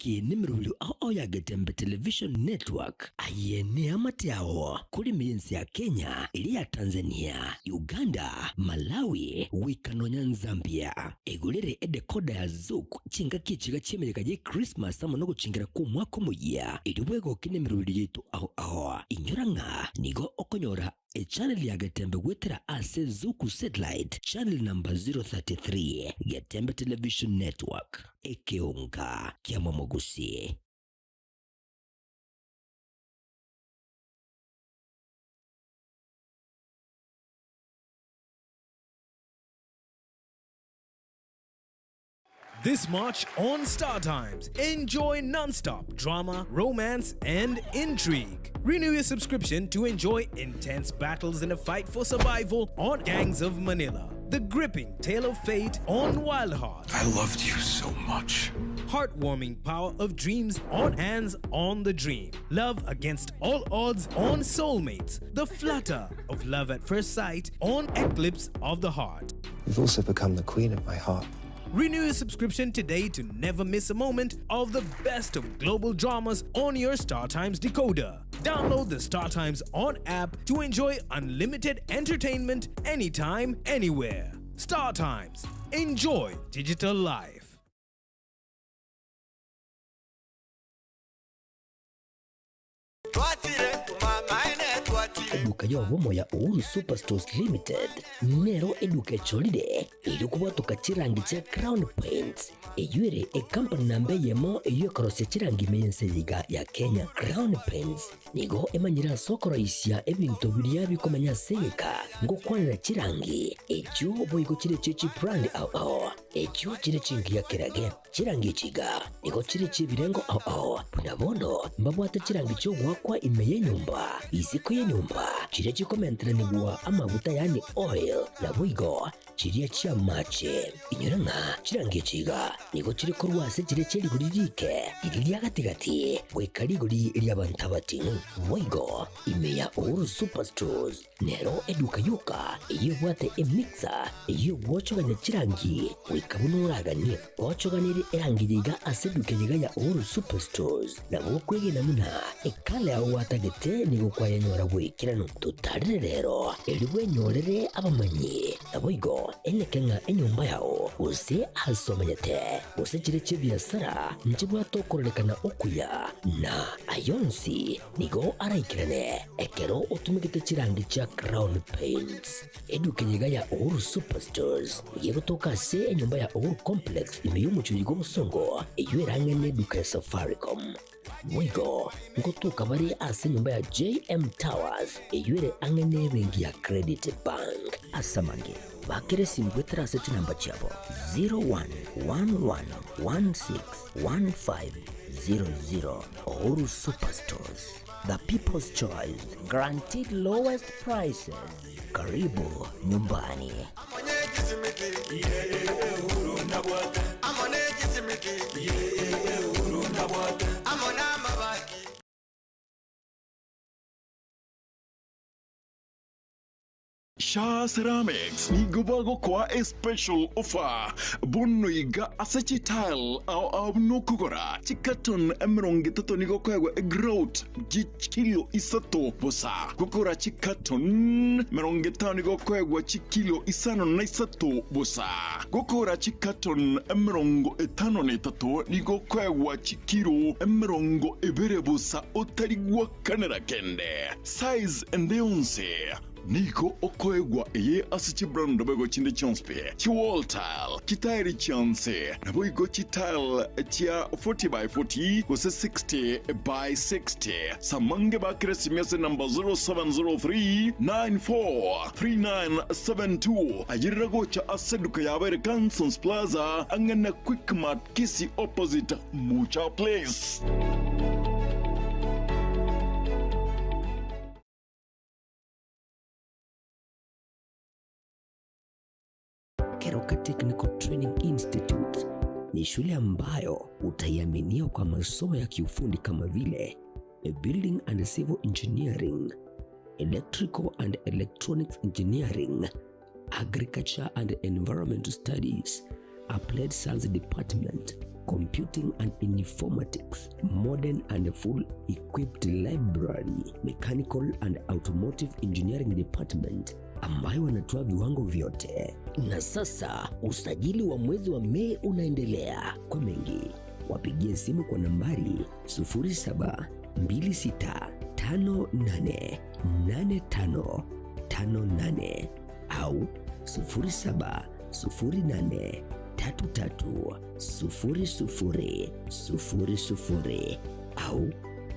Bwegoki nemerobio ao ao ya Getembe Television Network. Aye neamate ao kore ime y'ense ya Kenya, eria ya Tanzania, Uganda, Malawi, goika nonya Nzambia. Egorere edecoder ya Zuku chingaki echiga chi'emeyega ye Christmas amo nogochingera kw'omwaka omoyia, erio bwegoki nemerobio yaito ao ao. Inyora ng'a nigo okonyora Echannel ya Getembe goetera ase Zuku Satellite channel number 033, Getembe Television Network, ekeonga kia Momogusi. This March on Star Times, enjoy non-stop drama, romance, and intrigue. Renew your subscription to enjoy intense battles in a fight for survival on Gangs of Manila, the gripping tale of fate on Wild Heart. I loved you so much. Heartwarming power of dreams on Hands on the Dream, love against all odds on Soulmates, the flutter of love at first sight on Eclipse of the Heart. You've also become the queen of my heart. Renew your subscription today to never miss a moment of the best of global dramas on your StarTimes decoder. Download the StarTimes On app to enjoy unlimited entertainment anytime, anywhere. StarTimes. Enjoy digital life. Eduka y'obomo ya Uhuru Superstores Limited nero eduka echorire erio kobwatoka chirangi chia Crown Paints eyio ere ecompany namba eyemo eyio ekorosia chirangi ime y'ense eye iga ya Kenya. Crown Paints nigo emanyire ase okoroisia ebinto biria bikomenya ase egeka ngokwanera chirangi echio boigo chire chie chibrand ao ao echio chire chingiya kerage. Chirangi echi iga nigo chire chi'ebirengo ao ao, buna bono mbabwate chirangi chi'ogoakwa ime y'enyomba, isiko y'enyomba, chiria chikomenteranigwa amaguta yaani oil, naboigo chiria chi'amache. Inyora ng'a chirangi echi iga nigo chire korwa ase chiria chie rigori riike, riria ria gati-gati, goika rigori ri'abanto abating'u. Boigo ime ya Uhuru Superstores Nero eduka yoka eyio ebwate emixer eyio egwochogania chirangi goika buna oraganie. Gwochoganirie erangi eye iga ase eduka eye iga ya Uhuru Superstores, nabo okwegena buna ekala yao gwatagete nigo kwayenyora bw'ekeranu. Totarire rero erio bwenyorere abamanyi, naboigo eneke ng'a enyomba yao gose ase omenyete gose chire chi'ebiasara nchibwate okororekana okuya na ayonsi Nigo araikerane ekero otumegete chirangi chia Crown Paints. Eduka eye iga ya Uhuru Superstores nigo egotoka ase enyomba ya Uhuru Complex ime y'omochie oyo bw'obosongo eyio erang'e neduka ya Safaricom. Boigo ngotoka bare ase enyomba ya JM Towers eyio ere ang'e nebenki ya Credit Bank. Ase amange, bakera esimi goetera ase chinamba chiabo 0111161500. Uhuru Superstores, the people's choice, guaranteed lowest prices. Karibu nyumbani. Shaa Ceramics nigo bagokoa a special offer bono iga ase chitile ao ao buna okogora chicarton 30 nigo okoegwa egrout chikilo isato bosa. Gokora chicarton 50 nigo okoegwa chikilo isano na isato bosa. Gokora chicarton 53 nigo okoegwa chikilo 20 bosa otari gwakanera kende. Size ende yonsi. Nigo okoegwa eye ase chibrandobego chinde chionsi pi, chiwall tile, chitairi chionsi, naboigo chitile chia 40 by 40 gose 60 by 60. Samange bakere esimi ase enamba 0703 94 3972. Ayerera gocha ase eduka yabo ere Cansons Plaza ang'e na Quickmart Kisii opposite Mucha Place. Keroka Technical Training Institute ni shule ambayo utaiaminia kwa masomo ya kiufundi kama vile Building and Civil Engineering, Electrical and Electronics Engineering, Agriculture and Environmental Studies, Applied Science Department, Computing and Informatics, Modern and Full Equipped Library, Mechanical and Automotive Engineering Department ambayo wanatoa viwango vyote. Na sasa usajili wa mwezi wa Mei unaendelea. Kwa mengi wapigie simu kwa nambari 0726588558 au 0708330000 au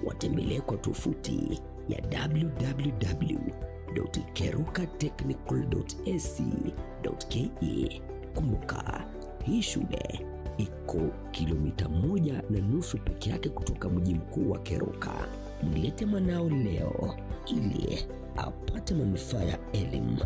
watembelee kwa tovuti ya www.kerukatechnical.ac.ke. Kumbuka, hii shule iko kilomita 1.5 peke yake kutoka mji mkuu wa Keruka. Mlete mwanao leo ili apate manufaa ya elimu.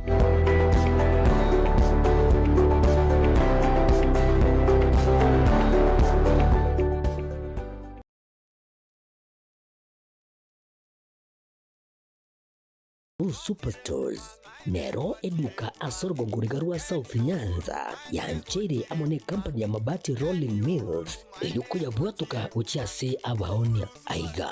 Superstores nero eduka ase orogongo riga rwa South Nyanza yancheire amo ne company ya Mabati Rolling Mills eyio koyabwatoka gochia ase abaonia. Aiga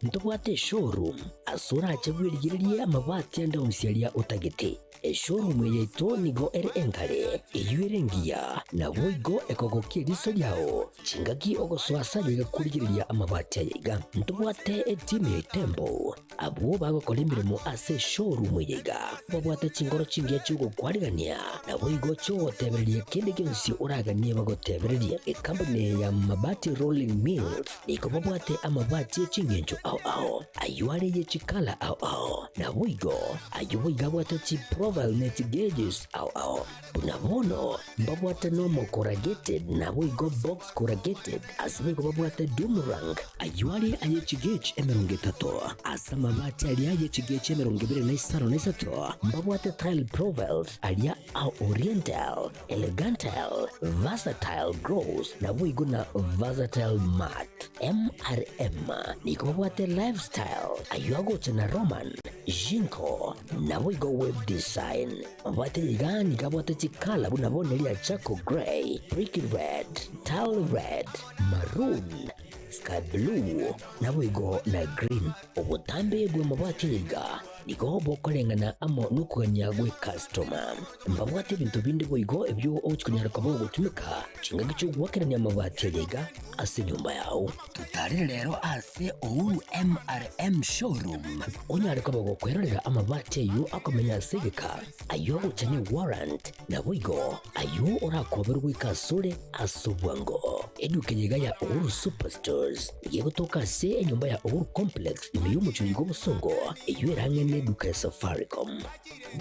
ntobwate eshowroom ase orache bwerigererie amabati ande onsi aria otagete. Eshowroom eye yaito nigo ere enkare eyio ere engiya naboigo ekogokia eriso riao chingaki ogosoa ase aye iga korigereria amabati aya iga. Ntobwate etimu ya Itembo Abwo bagokora emeremo ase eshowroom eye iga babwate chingoro chingiya chi'ogokwarigania, naboigo chi'ogotebereria kende gionsi oraganie bagotebererie. Ekampuni eye ya Mabati Rolling Mills nigo babwate amabati e chingencho ao ao, ayio are ye chikala ao ao, naboigo ayio boigo abwate chiprofile ne chigeges ao ao. Buna bono mbabwate nomo corrugated naboigo box corrugated, ase boigo babwate doom rank, ayio are aye chigauge 30, ase amabati aria aye chigauge 25 na mbabwate tile profiles aria a oriental, elegantal, versatile gross naboigo na versatile matte. MRM nigo babwate lifestyle, ayio agocha na Roman, Jinko, naboigo web design. Mabwate iga nigo abwate chikala buna bono eria charcoal grey, brick red, tile red, maroon, sky blue, naboigo na green. Obotambe bw'amabwate aya iga nigo bokoreng'ana amo nokogania gw'ecustoma. Mbabwate ebinto binde boigo ebio ogochia konyara koba ogotumeka chingaki chi'ogoakerania amabati aya iga ase enyomba yao. Totarere rero ase Uhuru MRM Showroom onyare koba gokwerorera amabati ayio akomenya ase egeka, ayio agocha ne warrant, naboigo ayio orakoberwe goika asore ase obwango. Eduka eye iga ya Uhuru Superstores nigo egotoka ase enyomba ya Uhuru Complex ime y'omochie oyo bw'obosongo, eyio ere ang'e neduka ya Safaricom.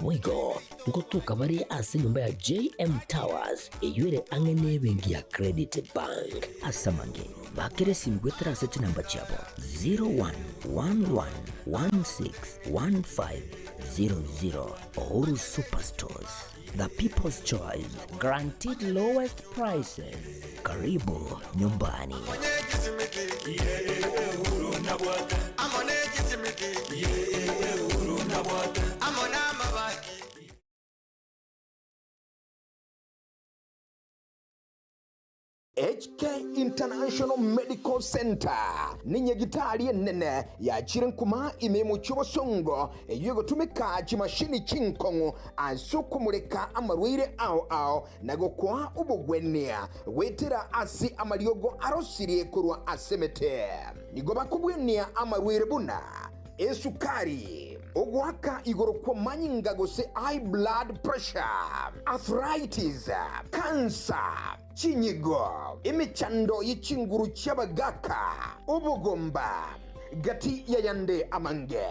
Boigo ngotoka bare ase enyomba ya JM Towers eyio ere ang'e nebenki ya Credit Bank. Ase amange, bakera esimi goetera ase chinamba chiabo 0111161500. Uhuru Superstores, the people's choice, guaranteed lowest prices. Karibu nyumbani. HK International Medical Centre nenyagitari enene yachire nkuma ime y'omochie obosongo eyio egotumeka chimashini chinkong'u ase okomoreka amarwaire ao ao na gokoa obogwenia goetera ase amariogo arosirie korwa ase emete. Nigo bakobwenia amarwaire buna esukari, ogoaka igoro kw'amanyinga gose high blood pressure, arthritis, cancer, Chinyigo, emechando ye chinguru chi'abagaaka, obogomba, gati y'ayande amange.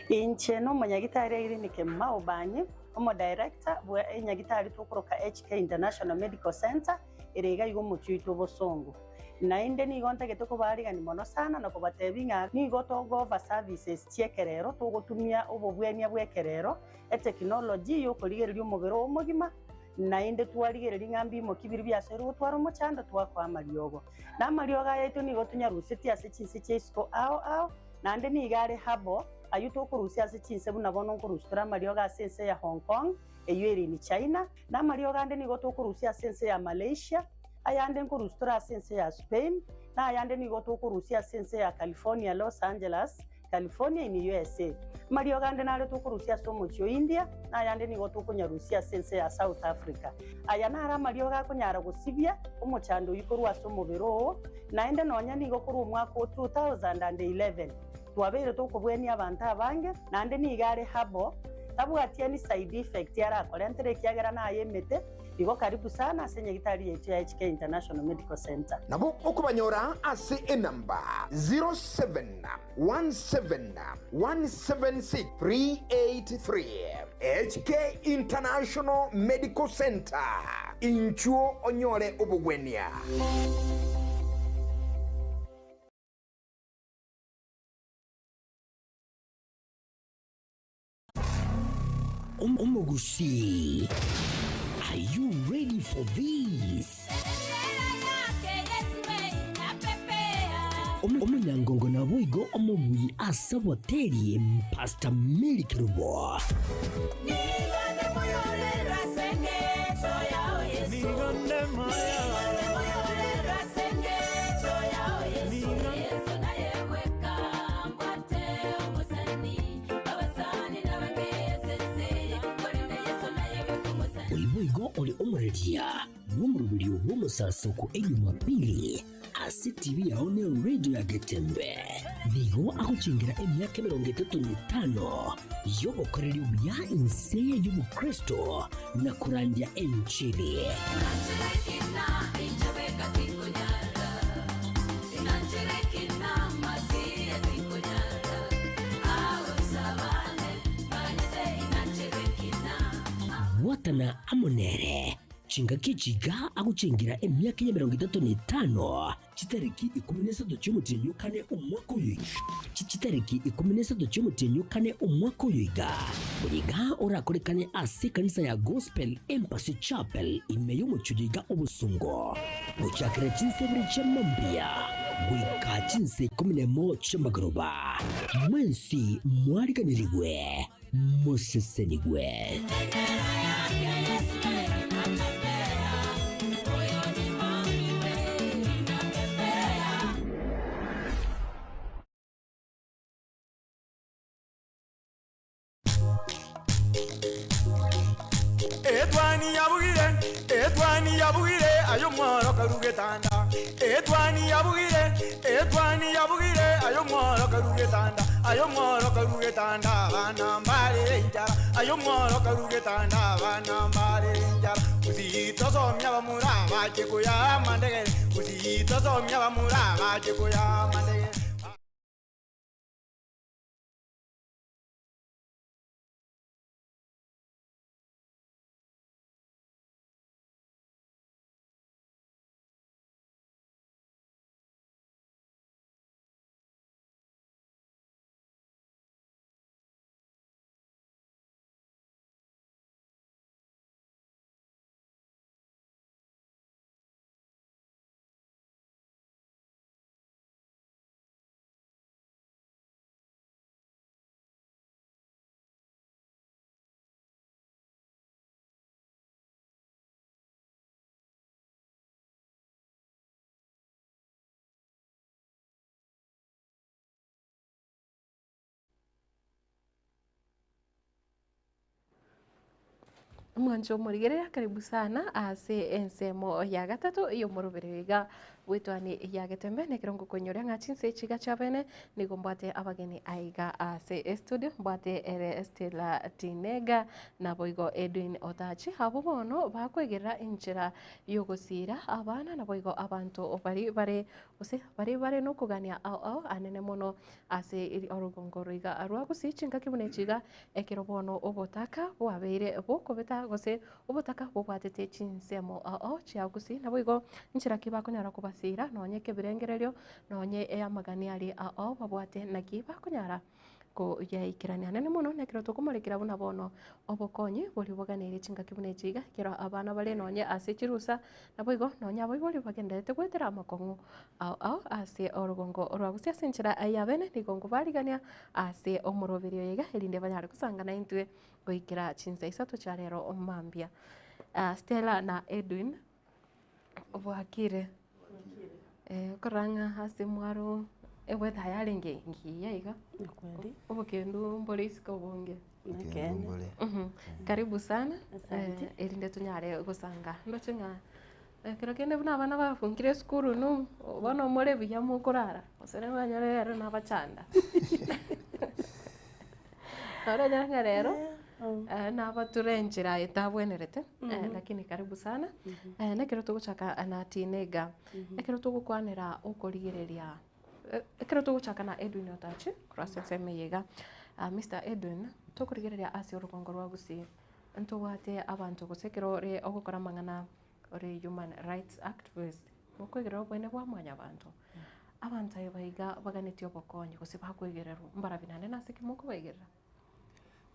Inche nomonyagitari Irene Kemuma Obanyi, omodirector bwe enyagitari tokoroka HK International Medical Centre ere iga iga omochie oito obosongo. Naende nigo ntagete kobaarigania mono sana na kobatebia ng'a nigo togo-offer services chi'ekerero, togotumia obobwenia bw'ekerero, etechnology yokorigereria omobere oo omogima, Naende twarigereria ng'a mbimoki biria biasoire gotwara omochando, twakoa amariogo. Na amariogo aya aito nigo tonyarusetie ase chinse chia isiko ao ao, naende nigo are herbal, ayio tokorusia ase chinse buna bono nkorusia tore amariogo ase ense ya Hong Kong, eyio ere in China, na amariogo ande nigo tokorusia ase ense ya Malaysia. Ayande nkorusia tore ase ense ya Spain, na ayande nigo tokorusia ase ense ya California, Los Angeles, California in USA. Amariogo ande nare tokorusia ase omochie o India, na ayande nigo tokonyarusia ase ense ya South Africa. Aya naro amariogo akonyara gosibia omochando oyio korwa ase omobere oo, naende nonya nigo korwa omwaka o 2011 twabeire tokobwenia abanto abange, naende nigo are herbal, tabwati any side effect arakorentere ekiagera naye emete. Igo karibu sana ase nyagitari yaito ya HK International Medical Centre. Nabo okobanyora ase enamba 0717176383. HK International Medical Centre, inchuo onyore obogwenia. Omogusii, are you ready for this? Omonyangongo naboigo omobui ase oboteri Pastor Mary Kerubo. Oyo boigo ore omoreria bw'omoroberio bw'omosasoko Ejumapili ase TV yao ne radio ya Getembe. Nigo agochengera emiaka emerongo etato na etano y'obokoreri obuya inse y'obokristo na korandia enchili. Bwatana amo nere chingaki echi iga agochengera emiaka y'emerongo etato na etano, chitariki ikomi na isato chi'omotienyi o kane omwaka oyo chitariki ikomi na isato chi'omotienyi o kane omwaka oyo iga. Oyo iga orakorekane ase ekanisa ya Gospel Embassy Chapel ime y'omochie oyo iga obosongo, gochakera chinsa ibere chia mambia goika chinsa ikomi nemo chi'amagoroba. Mwensi mwariganirigwe. Mosesenigwe. Etwani yabugire, etwani yabugire, aye omworo karu getanda. Etwani yabugire, etwani yabugire, aye omworo karu getanda. Aye omworo karu getanda, abana mbare enchara. Aye omworo karu getanda, abana mbare enchara. Gusii tosomia abamura bache koya amandegere. Gusii tosomia abamura bache koya amandegere. Omwancho omorigereria karibu sana ase ensemo ya gatato y'omorobere iga bwetwani ya getembe nekerongo koinyoria ng'a chinse chiga chiabene nigo mbwate abageni aiga ase estudio mbwate ere Stella Tinega naboigo Edwin Otachi abo bono bakoegerera enchera yogosira abana naboigo abanto bari bare gose bari bare nokogania ao ao anene mono ase orogongo roiga rwa gusii chingaki buna echiga ekero bono obotaka bwabeire bokobeta gose obotaka bobwatete chinsemo ao chia gusii naboigo nchera ki bakonyara kobasira nonye ekebirengererio nonye amagani aria ao babwate naki bakonyara koyaikerania nene mono nekero tokomorekera buna bono obokonyi bori boganeire chingaki buna echiga ekero abana bare nonye ase chirusa naboigo nonye abaibori bagenderete goetera amakong'u ao ao ase orogongo rwa gusii ase enchera yabene nigo nkobarigania ase omoroberi oyo iga erinde banyare gosangana intwe goikera chinsa isato chia rero mambia. Stella na Edwin. Bwakire. Okorora ng'a ase mwaro eweather yarenge engiya iga, obokendu mbore isiko obonge. Karibu sana, erinde tonyare gosanga. Ndoche ng'a ekero kende buna abana bafungire esukuru inwe bono more buya mokorara, gose nabanyore rero nabachanda. Oranyore ng'a rero nabature enchera etabwenerete, lakini karibu sana. Nekero togochaka na Tinega, ekero togokwanera okorigereria, ekero togochaka na Edwin Otachi korwa ase ensemo eye iga, Mister Edwin, tokorigereria ase orogongo rwa Gusii, ntobwate abanto gose ekero ore ogokora amang'ana ore human rights activist, mokoigerera oboene bwa mwanyabanto. Abanto aba iga baganetie obokonyi gose bakoigererwa, mbarabwo naende nase ki mokobaigerera?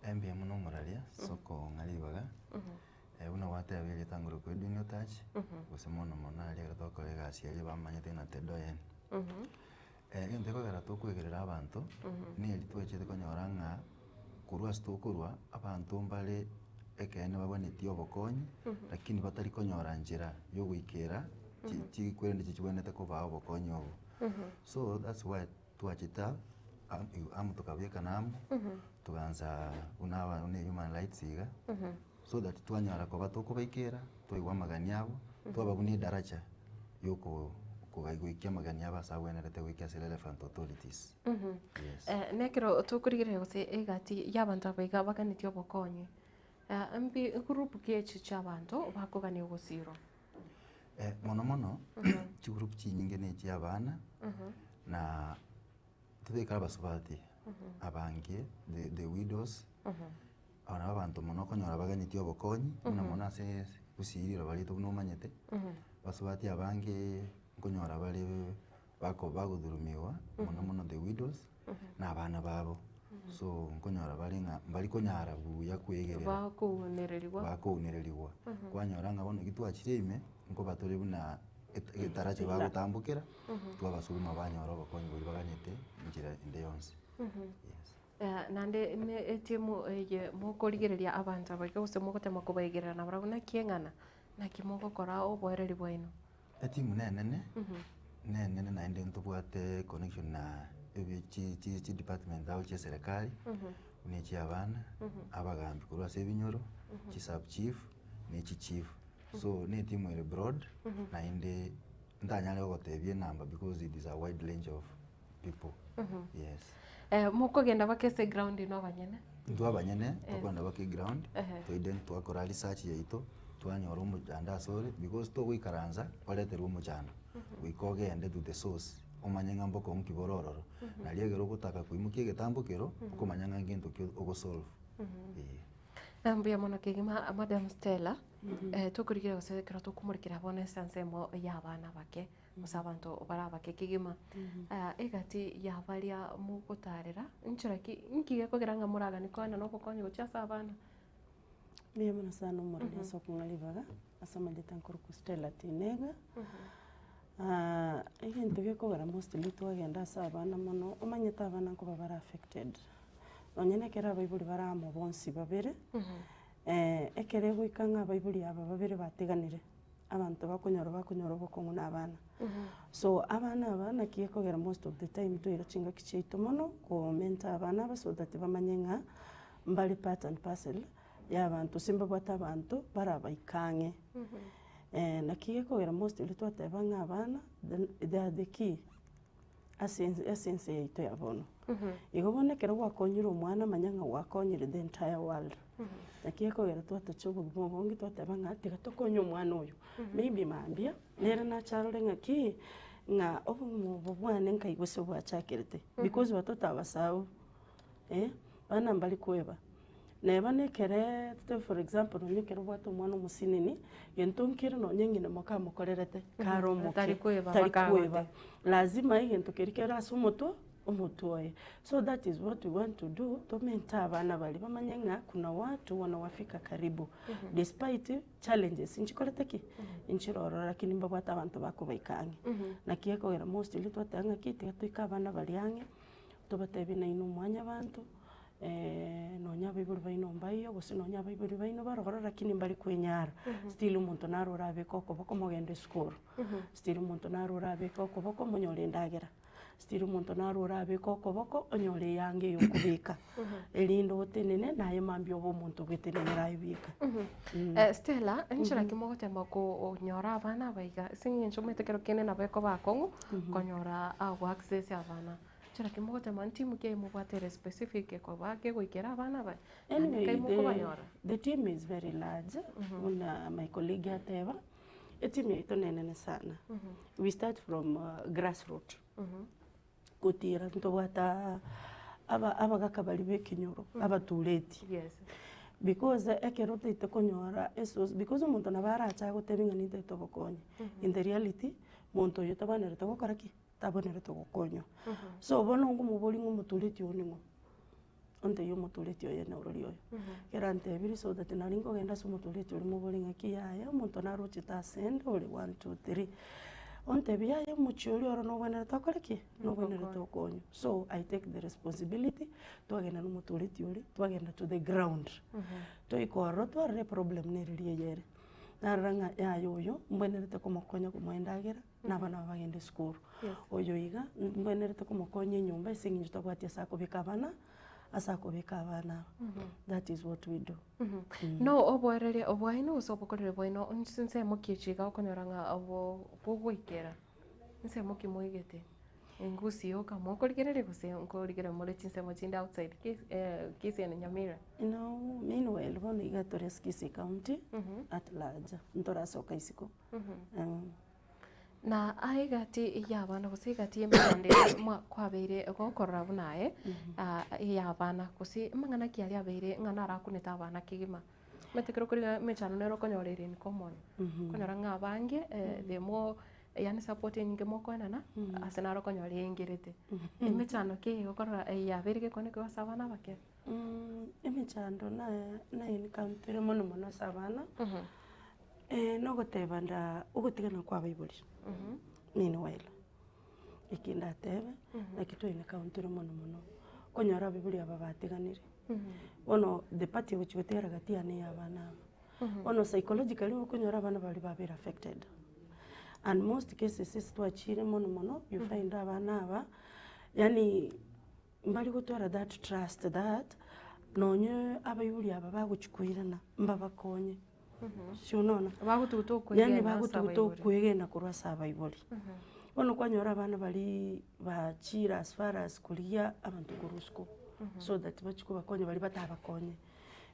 Mbuya mono omoraria ase okong'a ribaga, buna gwateba erieta ngorokwa Edwin Otachi, gose mono mono aria ekero twakora egasi eria bamanyete ng'a Tedoyen. Egento gekogera tokoigerera abanto, neri twachete konyora ng'a korwa ase tokorwa, abanto mbare ekeene babwenetie obokonyi, lakini batari konyora nchera ya ogoikera chikwende chibwenerete kobaa obokonyi obo. So that's why twachete aa amo tokabekana amo, togaansa buna aba buna human rights iga, so that twanyara koba tokobaikera, twaigwa amagani abo, twaba buna edaracha ya oko goikia amagani abo ase abwenerete goika ase relevant authorities, yes. Nekero tokorigereria gose egati ya abanto aba iga baganetie obokonyi, mbi group ki echi chia abanto bakogania ogosirwa? Mono mono, chigroup chinyinge na echia abana, na tobeke abasubati abange the the widows, aba nabo abanto mono okonyora baganetie obokonyi, buna mono ase gusii riroba riaito buna omanyete, abasubati abange nkonyora bare bako bagothurumigwa mono mono the widows, na abana babo, so nkonyora bare ng'a mbari konyara buya kwegerera. Bakounererigwa. Bakounererigwa, kwanyora ng'a bono ekio twachire ime, nkoba tore buna egetaracho bagotambokera, twabasuguma banyora obokonyi boria baganyete enchera ende yonsi, yes. Naende ne etimu eye mokorigereria abanto aba iga gose mogotema kobaigerera nabarabwo naki eng'ana, naki mogokora oboereri bwaino? Etimu nenene, nenene naende ntobwate connection na ebi chi chi chidepartment ao chia eserekari, buna echia abana, abagambi korwa ase ebinyoro, chisub chief, na echichief. So na etimu ere broad, naende ntanyare gogotebia enamba because it is a wide range of people, yes. Mokogenda mpaka ase eground inwe abanyene? Intwe abanyene tokogenda mpaka eground, toide twakora research yaito, twanyora omochando ase ore, because togoikaransa oreterwe omochando, goika ogende to the source, omanye ng'a mbokong'u ki bore ororo, nario ekero ogotaka koimokia egetambo kero, okomanya ng'a ngento ki ogosolve, eh. Mbuya mono kegima Madam Stella, tokorigereria gose ekero tokomorekera bono ase ensemo ya abana abake. gose abanto bare abake kegima, egati ya baria mogotarera, nchera ki, nki gekogera ng'a moraganie koenana obokonyi gochia ase abana? Mbuya mono sana omoreri ase okong'a ribaga, ase amarieta nkorokwa Stella Tinega, egento gekogera mostly twagenda ase abana mono, omanyete abana nkoba bare affected, nonye na ekero abaibori bare amo bonsi babere, ekero egoika ng'a abaibori aba babere batiganire. abanto bakonyora bakonyora obokong'u na abana. So abana aba naki gekogera most of the time toira chingaki chiaito mono komenta abana aba so that bamanye ng'a mbare part and parcel ya abanto gose mbabwate abanto barabaike ang'e. Naki gekogera mostly twateba ng'a abana they are the key. Ase ense ase ense yaito ya bono. Igo bono ekero gwakonyire omwana manya ng'a gwakonyire the entire world. Naki ekogera twatocha obogima obonge twateba ng'a tiga tokonye omwana oyo, maybe mambia nere nache arore ng'aki, ng'a obogima obo bwane nkai gose bwachakerete because watoto abasahau eh, bana mbari koeba. Neba nekeree totebe for example nonye ekero obwate omwana omosinini, gento nkere nonye ng'ina moka amokorerete kare omoke, Tari kweba tari mpaka kweba. agote. Lazima egento keria kere ase omotwe, omotwe oye. So that is what we want to do, tomente abana baria bamanye ng'a kuna watu wanawafika karibu, despite challenges nchikorete ki? Nchire ororo lakini mbabwate abanto bakobaika ang'e. Naki ekogera mostly twateba ng'aki tiga toike abana baria ang'e, tobatebie nainwe mwanyabanto. Nonya abaibori baino mbaiyo, gose nonya abaibori baino baroro lakini mbari kwenyara, still omonto naro orabeke okoboko mogende esukuru, still omonto naro orabeke okoboko monyore endagera, still omonto naro orabeke okoboko onyore eyanga eye okobeka, erinde otenene naye mambia obe omonto bwetenenera aye bieka. Stella, nchera ki mogotema konyora abana aba iga ase eng'encho omanyete ekero kende nabo ekoba akong'u konyora ago access abana. Nchera ki mogotema ntimu ki mobwate ere specific ekoba kegoikera abana aba naende Anyway, nkai the, mokobanyora? the team is very large, buna my colleague ateba, etimu yaito nenene sana. We start from grassroot, gotira ntobwate aba abagaka baria ba ekenyoro, abatureti. Yes. Because ekero otaete konyora esource, because omonto nabo arache agotebie ng'a nintaete obokonyi, in the reality, monto oyio tabwenerete gokora ki? Tabwenerete gokonywa. So bono nkomoboria ng'a omotureti oyo ning'o? Ontebie omotureti oye norori oyo. Ekero antebirie so that nari nkogenda ase omotureti oria moborie ng'aki yaya omonto narochete asende ore one two three. Ontebie yaya omochie oria oro nobwenerete okore ki? Nobwenerete okonywe. So I take the responsibility, twagenda na omotureti oria, twagenda to the ground. Twaika ororo twarora eproblem nere riria eye ere. Narora ng'a yaya oyo mbwenerete komokonya komoa endagera. Na abana aba bagende esukuru. Oyo iga, mbwenerete komokonya enyomba ase eng'encho tabwati ase akobeka abana, ase akobeka abana aba. That is what we do. No oboereria bwaino gose obokoreri bwaino ase ensemo ki echi iga okonyora ng'a obo bogoikera, ensemo ki moigete? Engusi yoka mokorigereria gose nkorigereria more chinsemo chinde outside Kis- Kisii and Nyamira? No, meanwhile bono iga tore ase Kisii county at large, ntorasoka isiko. Na aye egati y'abana gose egati y'emechando ere mwa- kwabeire gokorora buna aye, ey'abana gose amang'ana ki aria abeire ng'a narakunete abana kegima. Omanyete ekero okorigia emechando nere okonyora ere in common, okonyora ng'a abange the more yaani support enyinge mokoenana, ase naro okonyora eingerete. Emechando ki eye okorora yabeire gekwana ase abana abake? Emechando naye naye encountere mono mono ase abana. Nogoteba nda ogotigana kwa abaibori, meanwhile, eki ndatebe, naki twaencountere mono mono, okonyora abaibori aba batiganire, bono the party egochi gotigara gati yane ya abana aba, bono psychologically okonyora abana baria babeire affected, and most cases ase twachire mono mono, you find abana aba, yaani mbari gotwara that trust that, nonye abaibori aba bagochi koirana, mbabakonye. Sionona. Bagotuguta okwegena Yaani ase bagotuguta abaibori. okwegena korwa ase abaibori. Bono kwanyora abana baria bachire as far as korigia abanto korwa isiko, so that bachie kobakonya baria batabakonye.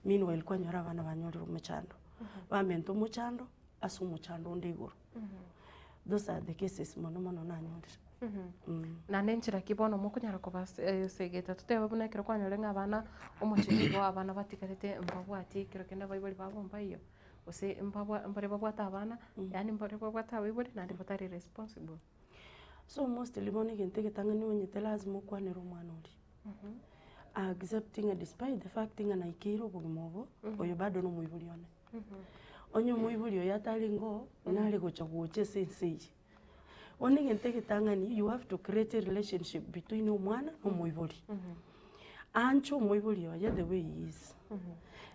Meanwhile kwanyora abana banyorire omochando, bamenta omochando ase omochando onde igoro. Those are the cases mono mono nanyorire. Naende enchera ki bono mokonyara kobasegeta totebe buna ekero kwanyorire ng'a abana omochie nigo abana batigarete mbabwati ekero kende abaibori babo mbaiyo, gose mbabwa mbare babwate abana, yaani mbare babwate abaibori naende batari responsible. So mostly bono egento egetang'ani omanyete lazima okwanere omwana oria, accepting ng'a despite the fact ng'a naikeire obogima obo, oyo bado nomoibori one. Onye omoibori oyo atarenge oo, nare gocha gocha ase ense eye. Bono egento egetang'ani, you have to create a relationship between omwana na omoibori. Anche omoibori oye the way he is.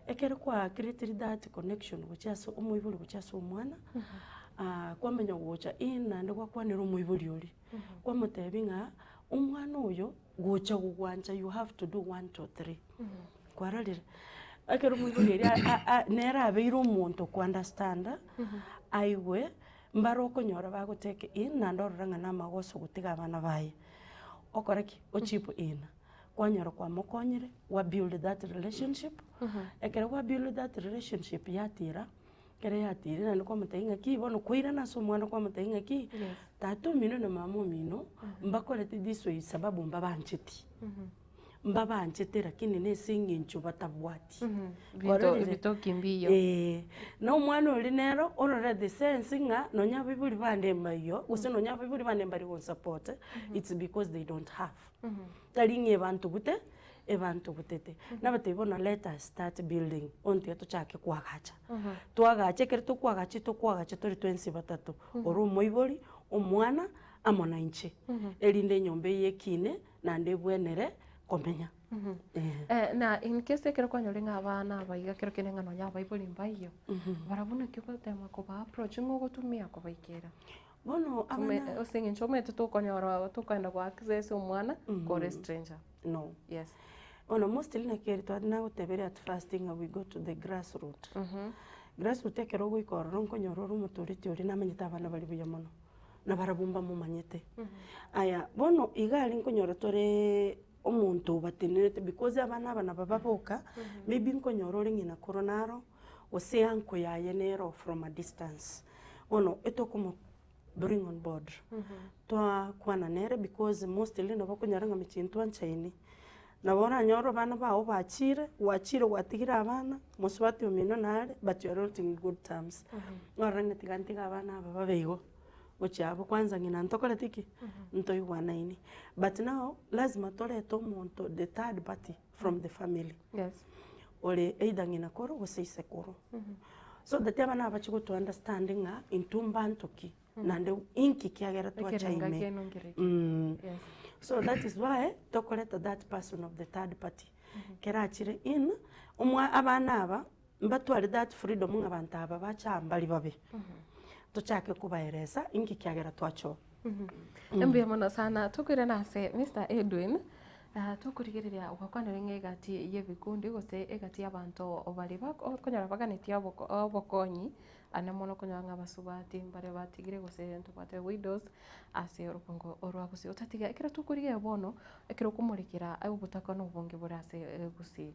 Ekero kwa creatire that connection gochia ase omoibori gochia ase omwana, kwamanya gocha in naende gwakwanera omoibori oria, kwamotebia ng'a omwana oyo gocha gogwancha you have to do one, two, three. Kwarorire? Ekero omoibori oria a- a- nere abeire omonto ko understand, aigwe, mbare okonyora bagotake in naende orore ng'a namagoso gotiga abana baye. Okore ki? Ochip in, kwanyora kwamokonyire, gwa build that relationship, ekero gwa build that relationship yatira, ekero yatira naende kwamotebia ng'aki bono kwairana ase omwana kwamotebia ng'aki, tata omino na mama omino, mbakorete this way sababu mbabancheti. Mbabanchete lakini nese eng'encho batabwati. Binto bitoki mbiyo. Ee, na omwana oria nero orore the sense ng'a nonya abaibori bande mbaiyo, gose nonya abaibori bande mbari gonsupport, it's because they don't have. Tari ng'a ebantugute, ebantugutete. Nabatebi bono let us start building, bono tiga tochake koagacha. Toagache, ekero tokoagacha tokoagacha tore twensi batato, ore omoibori, omwana, amo na inche, erinde enyomba eye ekine, naende ebwenere komenya. Eh, na in case ekero kwanyore ng'a abana aba iga kero kende ng'a nonya abaibori mbaiyo, barabwo naki ogotema koba approach ng'a ogotumia kobaikera? Bono Ome- abana ase eng'encho omanyete tokonyora tokogenda go access omwana kore stranger. No. Yes. Bono mostly naki ere twari nagoteberia at first ng'a we go to the grass root. Grass root ekero ogoika ororo nkonyora ore omotoreti oria namanyete abana baria buya mono, na barabwo mbamomanyete. Aya, bono iga aria nkonyora tore omonto obatenerete because abana aba nabo baboka, maybe nkonyora ore ng'ina koro naro, gose uncle yaye nero from a distance. Bono etokomo bring on board, twakwana nere because mostly nabo okonyora ng'a mechie ntwanchaini, nabo oranyore abana bago bachire, gwachire gwatigire abana, mosubati omino nare, but you are not in good terms. Orore ng'a tiga ntige abana aba babe igo, gochia abwo kwanza ng'ina ntokoreti ki? Ntoigwanaini. But now, lazima torete omonto the third party from the family. Yes. Ore either ng'ina koro gose ise koro. So that abana aba bachie goto understand ng'a intwe mbanto ki, naende inki kiagera twacha Ekerenga ime. kiaino nkereki. Yes. So that is why tokoreta that person of the third party. Kera achire in, omwa abana aba mbatware that freedom ng'a abanto aba bache aa mbari babe. Tochake kobaeresa inki kiagera twacha oo. Mbuya mono sana tokoirana ase Mr Edwin, ah, tokorigereria gwakwanire ng'a egati ya ebikundi gose egati ya abanto baria okonyora baganetie obokonyi ane mono okonyora ng'a abasubati mbare batigire gose ntobwate widows ase orogongo orwa gusii. Otatiga ekero tokorigereria bono, ekero okomorekera obotaka na obonge bore ase gusii.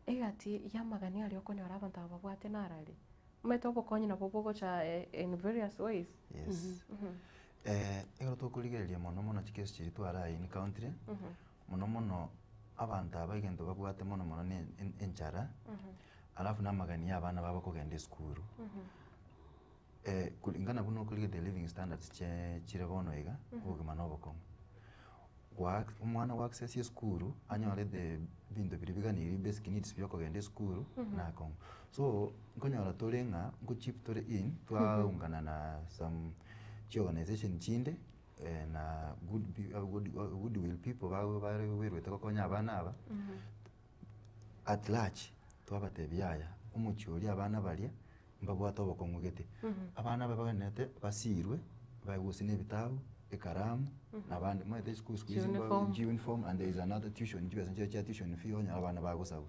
Egati ya amagani aria okonyora abanto aba babwate narari, omanyete obokonyi nabo bogocha in various ways. Yes. Ekero tokorigereria mono mono chikesi chiria twaraye in country, mono mono abanto aba egento babwate mono mono na enchara, alafu na amagani ya abana babo kogenda esukuru. Kulingana buna okorigereria the living standards chire bono iga, obogima na obokong'u. Omwana gwa access esukuru, anyore the ebinto biria biganeirie basic needs bia okogenda esukuru, na akong'u. So, nkonyora tore ng'a nko chip tore in, twaungana na some chiorganization chinde, na good goodwill people bare berwete gokonya abana aba, at large, twabatebia yaya, omochie oria abana baria, mbabwate obokong'u gete. Abana aba bagenderete basirwe, baegwe gose na ebitabu, ekaramu, na abande omanyete esukuru siku hizi Chiuniform. chiuniform and there is another tuition, chibesa nchire chia tuition fee onyore abana bagosabwa.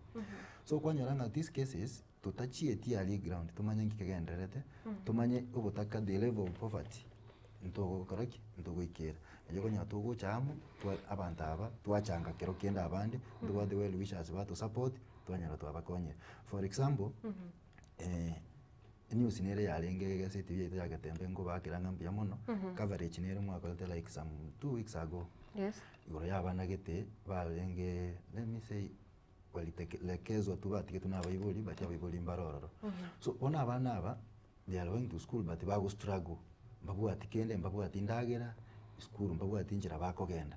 So kwanyora ng'a these cases, totachieti aria eground tomanye nki kegendererete, tomanye obotaka the level of poverty, ntogokora ki? Ntogoikera. Nario okonyora togocha amo, twa abanto aba, twachanga kero kende abande, ntobwate well wishers bato support, twanyora twabakonyire. For example, news nere yarenge egazeti yaito ya Getembe nkobakera ng'a mbuya mono, coverage nere mwakorete like some 2 weeks ago, Yes. igoro ya abana gete, barenge let me say walitelekezwa tu batigetwe na abaibori, but abaibori mbare ororo. So bono abana aba, they are going to school but bago struggle, mbabwati kende, mbabwati ndagera, esukuru mbabwati nchera bakogenda.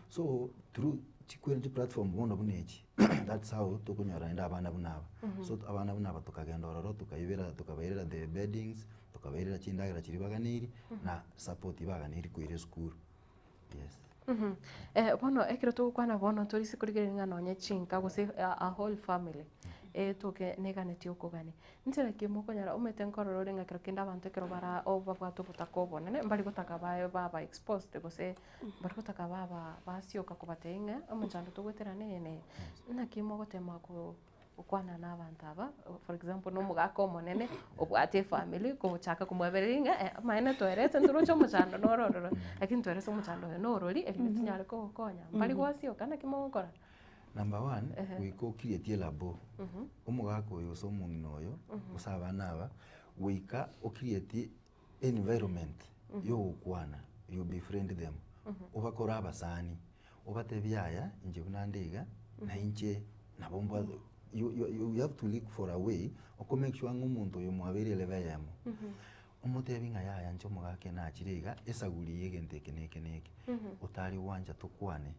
So through chikweri chiplatform bono buna echi, that's how tokonyora naende abana buna aba. So abana buna aba tokagenda ororo, tokaibera tokabairera the beddings, tokabairera chindagera chiria baganeiri, na support baganeiri koira esukuru. Yes. Bono ekero togokwana bono torise korigereria ng'a nonye chinka gose a whole family etoke neganetie okogania. Nchera ki mokonyora omanyete nkorora ore ng'a kero kende abanto ekero bara babwate obotaka obonene mbari gotaka babe baba exposed gose mbari gotaka baba basioka kobatebia ng'a omochando togoetera neye neye. Naki mogotema ko gokwana na abanto aba, for example na omogaka omonene obwate efamily kogochaka komwebereria ng'a amaene toerese ntoroche omochando noro ororo, lakini toerese omochando oyo norori erinde tonyare kogokonya. Mbari gwasioka naki mogokora? Number one, goika okirieti elabo, omogaka oyo gose omong'ina oyo, gose abana aba, goika okirieti environment yogokwana, you befriend them, obakore abasani, obatebie yaya, inche buna nde iga, na inche nabo mbwate you have to look for a way, oko make sure ng'a omonto oyo mwabeire elevel eyemo, omotebi ng'a yaya inche omogaka nachire iga, esaguri ya egento eke na eke na eke, otari gwancha tokwane,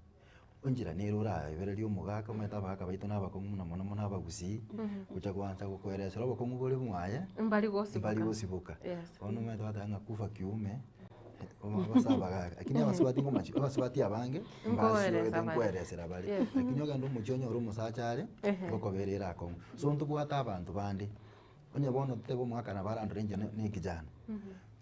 enchera nere oraebererie omogaka omanyete abagaka baito na abakong'u buna mono mono abagusii, gocha goancha gokoeresera obokong'u bore mwaye, Mbari gosiboka. mbari gosiboka. Yes. Bono omanyete bateba ng'a kufa kiume. Abasa abagaka, lakini abasubati ngomachi abasubati abange Nkoeresa mbasiogete bare. nkoeresera bare. Yes. Lakini ogende omochie onyore omosacha are, Ehe. ngokobera ere akong'u. So ntobwate abanto bande, onye bono totebe omogaka nabo arandore inche ne ekijana,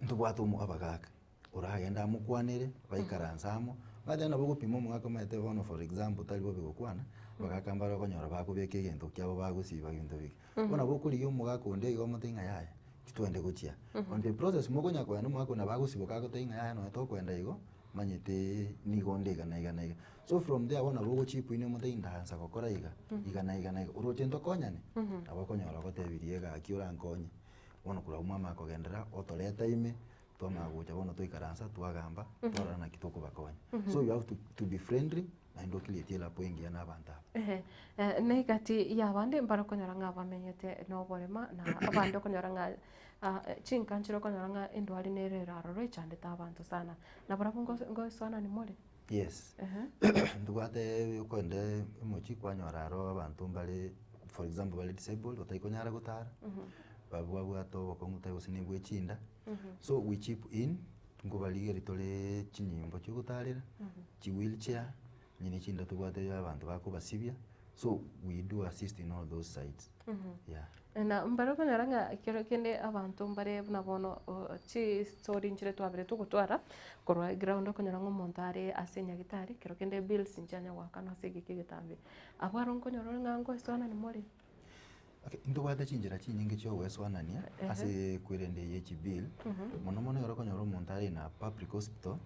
ntobwate omo abagaka, oragende amokwanere, baikaranse amo, omanyete nabo ogopima omogaka omanyete bono for example tari bobe gokwana, abagaka mbare okonyora bakobeka egento kiabo bagosiba ebinto bike. Bono nabo okorigia omogaka onde iga omotebi ng'a yaya, titwende gochia. On the process mokonya kogenda omogaka oyio nabo agosiboka agotebie ng'a yaya nonye tokoenda igo, manyete nigo onde iga na iga na iga. So from there bono nabo ogochipuinia omotebi ndaansa gokora iga, iga na iga na iga, oroche ntokonyane? Nabo okonyora ogotebirie egaki orankonye, bono korwa abwo mwamanya kogenderera otoreta ime, twamanya gocha bono twaikaransa twagamba, twarora naki tokobakonya. So you have to to be friendly, naende ocreate erapo engiya na abanto aba. Ehe, na egati y'abande mbare okonyora ng'a bamenyete na oborema, na abande okonyora ng'a chinka nchire okonyora ng'a endwari nere ere aroro echandete abanto sana. Nabarabwo ngosoanani more? Yes, Ehe. ntobwate okogenda omochie kwanyora aro abanto mbare for example bare disabled otarikonyara gotara, babwate obokong'u tari gose na bwe chinda, so we chip in, nkobarigeria tore chinyimbo chiogotarera, chi wheelchair, onye ne chinda tobwate abanto bakobasibia, so we do assist in all those sides, yeah. Na mbare okonyora ng'a ekero kende abanto mbare buna bono chistori nchire twabere togotwara, korwa eground okonyora ng'a omonto are ase nyagetari, ekero kende bills nchianya goakanwa ase egeka egetambe. Abwo aro nkonyora ore ng'a ngoesoanani more. Okay, ntobwate chinchera chinyinge chia ogoesoanania ase kwerenda eye chibill, mono mono ekero okonyora omonto are in a public hospital,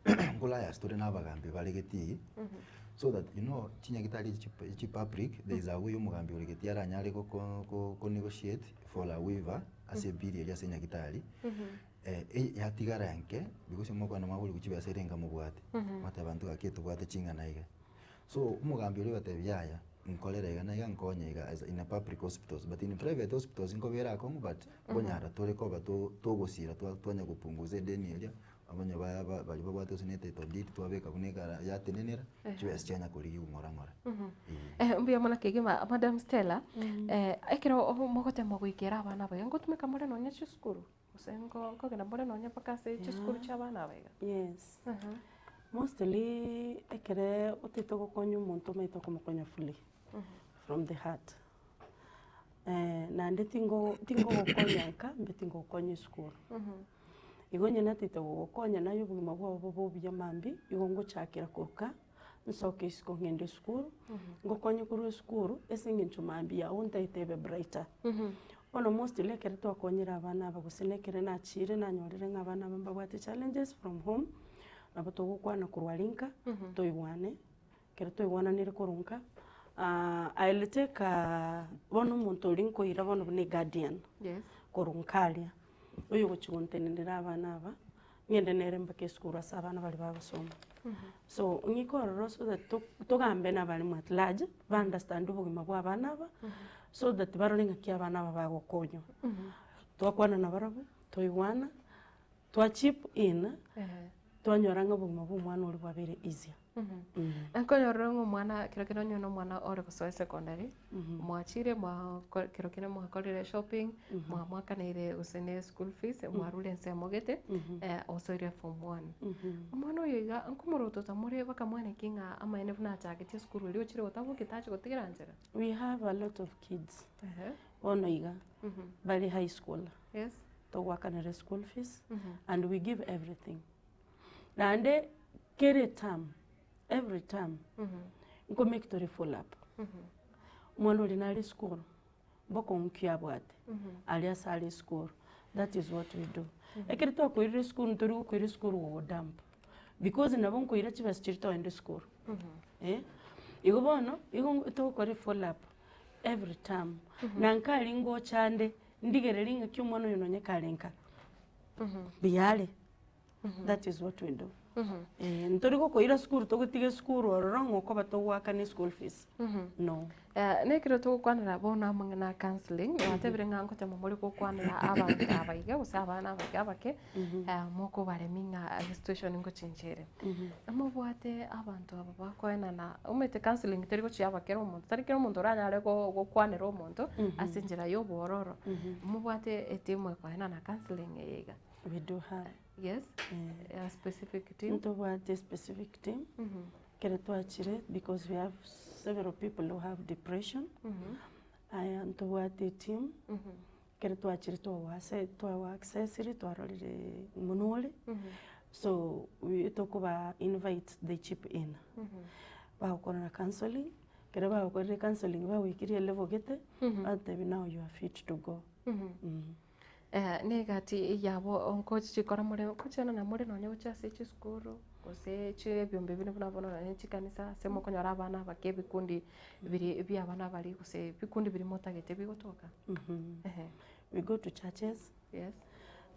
nkolayas tore na abagambi bare getii, so that you know chinyagitari echi chi public there is a way omogambi ore getii aranyare goko ko negotiate for a waiver ase ebill eria ase enyagitari, yatigara nke because mokogenda mwaboriwa chibesa ere enga mobwate, mwateba intwe gaki etobwate ching'ana iga. So omogambi oria obatebia yaya, nkorere iga na iga nkonye iga as in a public hospitals but in private hospitals nkobera akong'u but nkonyara tore koba to togosira twa twanya gopunguza edeni eria, abanya ba ba baria babwate gose na etitle deed twabeka buna ekara yatenenera, chibesa chianya korigiwa ng'ora ng'ora, eh. Eh, mbuya mono kegima Madam Stella, ekero mogotema goikera abana aba iga ngotumeka more nonye chisukuru? Gose nko nkogenda more nonye mpaka ase chisukuru chia abana aba iga? Yes. Mostly ekere otagete gokonya omonto omanyete okomokonya fully from the heart. Naende tingo tingogokonya nka mbe tingogokonya esukuru. Igo onye natagete gogokonya naye obogima bwao bobe obuya mambia, igo ngochakera korwa nsoke isiko ng'ende esukuru, ngokonye korwa esukuru ase eng'encho mambia yago ntagete ebe brighter. Bono mostly ekero twakonyire abana aba gose na ekere nachire nanyorire ng'a abana aba mbabwate challenges from home, nabo togokwana korwa aria nka, toigwane, ekero twaigwananire korwa nka, I'll take bono omonto oria nkoira bono buna eguardian, korwa nka aria, oyo ogochia gontenenera abana aba, ng'ende nere mpaka esukuru ase abana baria bagosoma. So, ng'ike ororo so that togambe na abalimu at large, ba understand obogima bwa abana aba, so that barore ng'aki abana aba bagokonywa. Twakwana nabarabwo, twaigwana, twa chip in, twanyora ng'a obogima bwa omwana oria bwabeire easier. Nkonyorire ng'a omwana kero kende onye na omwana ore gosoa esecondary, mwachire mwako kero kende mwakorire shopping, mwamwakaneire gose ne eschool fees, mwarure ensemo gete, osoire form one. Omwana oyo iga nkomorotota more bakamwaneki ng'a amaene buna achagetie esukuru eria ochire gotabokia tachi gotigera nchera? We have a lot of kids bono iga bare high school, togoakanera school fees and we give everything. Naende kera eterm, every term, nko make tore full up. Omwana oria nare esukuru, mbokong'u ki abwate, aria ase are esukuru, that is what we do. Ekero twakoirire esukuru ntori gokoira esukuru gogodump, because nabo nkoira chibesa chiria togenda esukuru, eh. Igo bono, igo togokora efollow up every term, na nkari ngocha nde, ndigererie ng'aki omwana oyo nonye kare nka, mbuya are. That is what we do. Eh, ntori gokoira sukuru togotiga esukuru ororo ng'a okoba togoakana eschool fees. No. Eh, nekero togokwanera bono amang'ana a counselling, gwatebire ng'a ngochama more gokwanera abanto aba iga gose abana aba iga abake, eh, mokobaremia ng'a esituation ngochencha ere. Mobwate abanto aba bakoenana, omanyete counselling teri gochia aba kera omonto, tari kera omonto oranyare gokwanera omonto ase enchera ya obwororo. Mobwate etimu ekoenana counselling eye iga. We do have. Yes, a specific team. Ntobwate specific team, ekero twachire because we have several people who have depression, aya ntobwate eteam, ekero twachire twagoase twago accessire twarorire buna ore, so we tokoba invite they chip in, bagokorera counselling, ekero bagokorire counselling bagoikirie elevel gete, bagotebi now you are fit to go. Negati yabo nkochikora more nkochiana namore nonye gochia ase chisukuru gose chi ebiombe binde buna bono nonye chikanisa ase mokonyora abana abake ebikundi biri bia abana baria gose ebikundi biria motagete bigotoka? Ehe. We go to churches, Yes.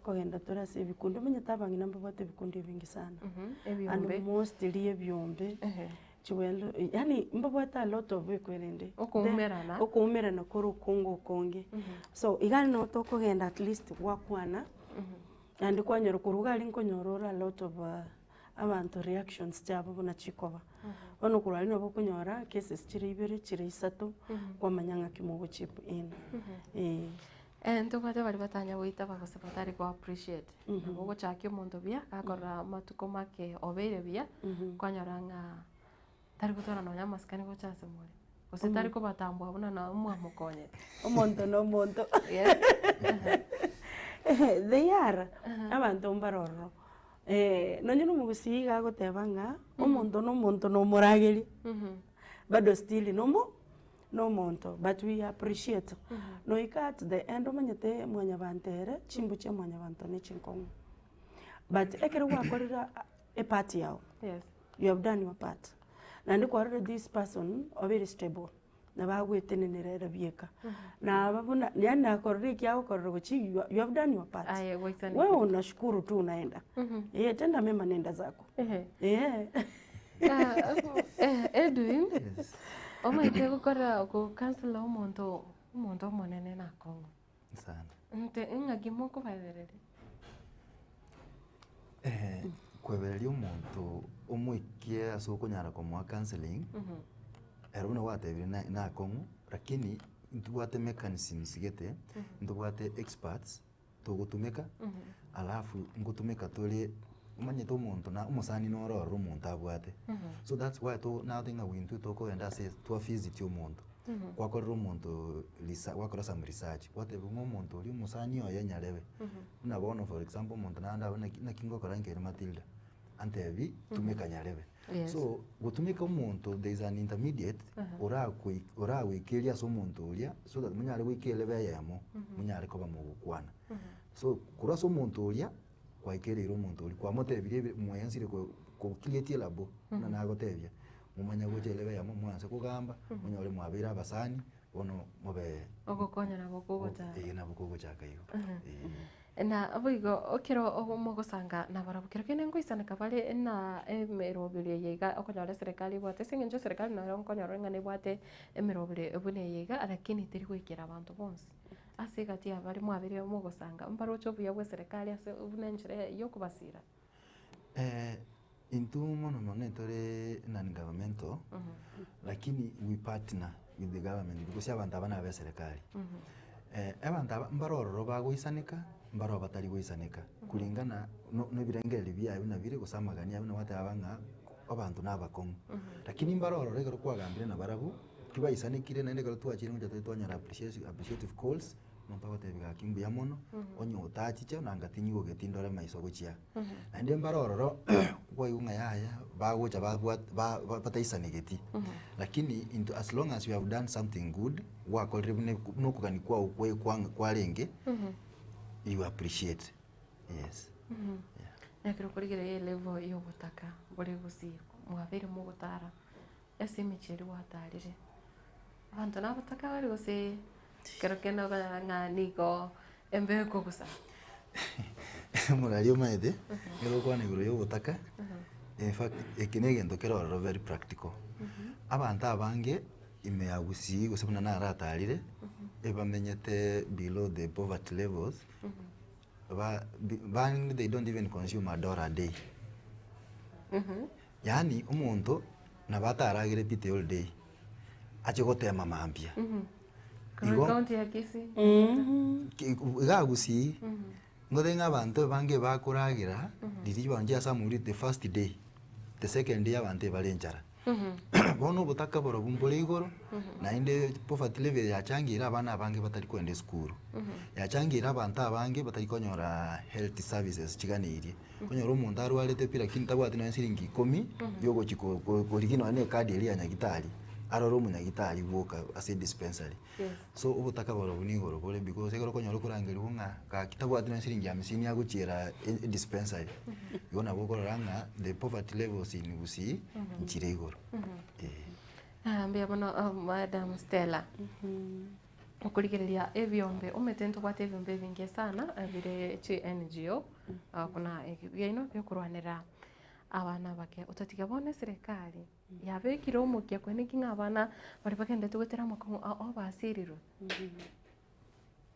kogenda tore ase ebikundi, omanyete abang'ina mbabwate ebikundi ebinge sana, and Ebiombe. mostly ebiombe, Ehe. chiwelo yaani mbabwate a lot of ekwerende, Okoumerana. okoumerana kore okonge okonge. So iga noo tokogenda at least gwakwana, naende kwanyora korwa iga aria nkonyora ore a lot of abanto reactions chiabo buna chikoba. Bono korwa aria nabo okonyora cases chire ibere chire isato, kwamanya ng'aki mogochip in eh. Ntobwate baria batanya goitaba gose batari go appreciate, nabo ogochakia omonto buya, gakorora amatuko make obeire buya, kwanyora ng'a tari gotwara nonya amasikani gocha ase more, gose tari kobatambua buna nabo mwamokonyete. Omonto na omonto. Yes. They are, abanto mbare ororo, nonye na omogusii iga agoteba ng'a, omonto na omonto nomorageria, bado still nomo nomonto but we appreciate noika at the end omanyete mwanyabanto ere chimbu chia mwanyabanto ne chinkong'u but ekero gwakorire epart yago Yes. you have done your part naende kwarorire this person obeire stable nabo agwetenenera ere bieka naba buna yaani nakorora eki agokorera gochia you you have done your part Aye, goisaneka. wewe unashukuru tu unaenda eh tenda mema nenda zako Ehe. eh. Ah, Edwin, omanyete gokora gokansela omonto omonto omonene nakong'u. Sana. Nte ng'aki mokobaebereria? Eh, koebereria omonto omoikie ase okonyara komoa counselling, ero buna gwatebire na nakong'u, lakini ntobwate mechanisms gete, ntobwate experts. togotumeka, alafu ngotumeka tore omanyete omonto na omosani noro ororo omonto abwate. So that's why to nagotebi ng'a intwe tokogenda ase twavisit omonto, gwakorera omonto resa gwakora some research, gwatebiwa ng'a omonto oria omosani oye nyarebe, buna bono for example omonto naende abwo naki naki ngokora nkaira Matilda, antebi tumeka nyarebe. Yes. So gotumeka omonto there is an intermediate orakoi oragoikeria ase omonto oria so that monyare goika elevel eyemo monyare koba mogokwana. So korwa ase omonto oria kwaikereire omonto oria kwamotebirie ebi mwaensire ko ko create elabo buna nagotebia momanye gocha elevel eyemo mwanse kogamba monyore mwabeire abasani bono mobe Ogokonya nabo kogochaka. eh nabo kogochaka igo eh. Na boigo ekero mogosanga nabarabwo, kero kende ngoisaneka bare na emeroberio eye iga okonyora eserekari ebwate, ase eng'encho eserekari nero nkonyora ng'a nebwate emeroberio buna eye iga, lakini teri goikera abanto bonsi. Ase egati ya baria mwabeire mogosanga, mbaroche obuya bwa eserekari ase buna enchera ya okobasira? Intwe mono mono ntore non governmental, lakini we partner with the government because abanto aba nabe eserekari. Abanto aba mbare ororo bagoisaneka, mbare oo batari goisaneka, kulingana no- na ebirengererio biaye buna bire gose amagani aye buna gwateba ng'a abanto na abakong'u. Lakini mbare ororo ekero kwagambire nabarabwo, kibaisanekire naende ekero twachire ngocha tore twanyora appreciation appreciative calls, omonto agotebia gaki mbuya mono, onye otachicha nanga tinyigogeti ndore maiso gochia aa. Naende mbare ororo kwaigwa ng'a yaya bagocha babwat ba bataisanegeti, lakini intwe as long as you have done something good, gwakorire buna buna okogania kwago kwe kwang kwarenge, you appreciate, yes, yeah. Ekero okorigereria elevel ya obotaka bore gusii mwabeire mogotara ase emechie eria gwatarire, abanto nabataka bare gose ekero kende okonyora ng'a nigo embeo ekogusa? Omorari omanyete, ekero ogokwana igoro ya obotaka, in fact eke na egento kere ororo very practical. Abanto abange ime ya gusii gose buna naratarire, ebamenyete below the poverty levels, ba bande they don't even consume a dollar a day. Yaani omonto nabo ataragere pita all day, ache gotema mambia. Korwa Igo ekaunti ya Kisii. Ki- iga Gusii, Ngotebi ng'a abanto abange bakoragera, riria chibaonchia ase amoriri the first day, the second day abanto ebare enchara. Bono obotaka borobwo mbore igoro, naende poverty level yachangeire abana abange batari kogenda esukuru, yachangeire abanto abange batari konyora health services chiganeirie. Okonyora omonto arwarete pi lakini tabwati nonye siringi ikomi, yogochi ko- ko- korigia nonye na ekadi eria ya nyagitari, arore omonyagitari bwoka ase edispensary. So obotaka borobwo nigoro bore because ekero okonyora okorangerigwa ng'a gaki tabwati nonye siringi hamsini agochiera edispensary, igo nabo okorora ng'a the poverty levels in Gusii nchire igoro, eh. Mbuya mono Madam Stella. Okorigereria ebiombe, omanyete ntobwate ebiombe ebinge sana bire chi NGO buna ebi biaino biokorwanera abana abake. Otatiga bono eserekari yabekire omokia koeneki ng'a abana baria bagenderete goetera amakong'u ao basirirwe.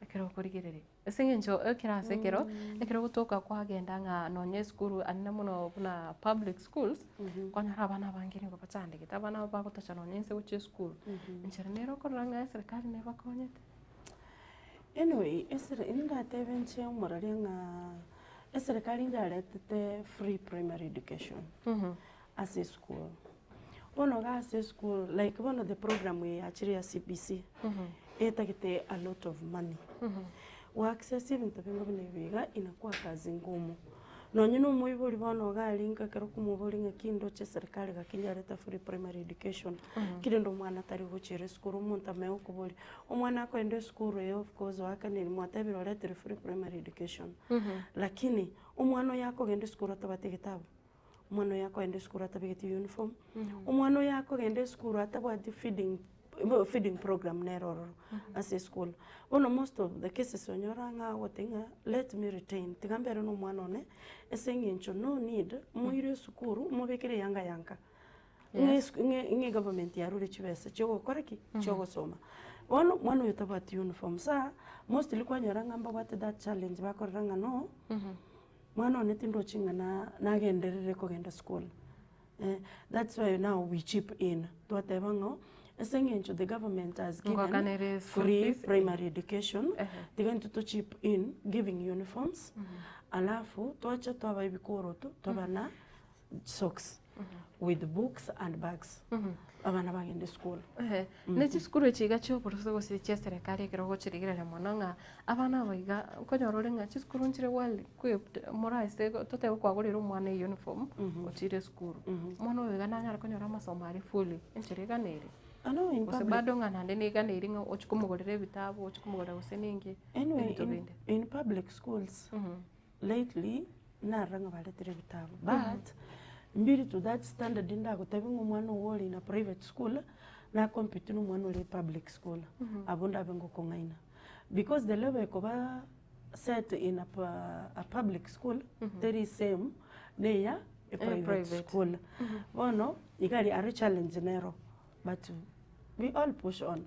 Ekero okorigereria, ase eng'encho ekero ase ekero, ekero ogotoka kwagenda ng'a nonye esukuru anene mono buna public schools, kwanyora abana abange nigo bachandegete, abana aba bagotacha nonye inse gochia esukuru. Enchera nere okorora ng'a eserekari nebakonyete. Anyway, esere ndatebe inche omoraria ng'a eserekari yaretete free primary education ase esukuru. Bono iga ase esukuru like bono the program eye yachire ya CBC, etagete a lot of money. Go access ebinto binga buna ebi iga inakuwa kazi ngumu. Nonye na omoibori bono iga arenge ekero okomoboria ng'aki ndoche eserikari gaki yareta free primary education, ki rende omwana tari gochiera esukuru omonto amanye gokoboria, omwana akoenda esukuru eye of course oakanire mwatebire oretire free primary education, lakini omwana oyo akogenda esukuru atabwati egetabu. Omwana oyo akogenda esukuru atabegeti uniform, omwana oyo akogenda esukuru atabwati feeding feeding program nere ororo ase esukuru. Bono most of the cases onyora ng'a agoteba ng'a let me retain, tiga mbere na omwana one ase eng'encho no need moire esukuru mobekere eyanga ya nka, ng'a esu ng'a ng'a egovernment yarure chibesa chiogokora ki? Chiogosoma. Bono omwana oyo tabwati uniform, sa mostly kwanyora ng'a mbabwate that challenge bakorora ng'a no. Mwana one tindochi ng'a na nagenderere kogenda school eh, that's why now we chip in twateba ng'o ase eng'encho the government has given Ngoakanere school free fees. primary education Ehe. tiga intwe to chip in giving uniforms alafu twacha twaba ebikoroto twaba na socks with books and bags abana bagende school. Ehe, ne chisukuru echi iga chia oborisi gose chia eserekari ekero ogochirigereria mono ng'a abana aba iga okonyora ore ng'a chisukuru nchire well equipped moraise totebe kwagorire omwana euniform ochire esukuru, omwana oyo iga nanyare konyora amasomo aria fully enchera iga nere. I know in Gose public bado ng'a naende niga nere ng'a ochie komogorera ebitabu ochie komogorera gose ninki Anyway, ebinto in, binde. in public schools lately narora ng'a baretire ebitabu but mbiri to that standard ndagotebie ng'a omwana ogo ore in a private school na compete na omwana ore public school abwo ndabe ngokong'aina because the level ekoba set in a a public school teri same na eya a private private. school. Bono iga aria aria challenge nero but we all push on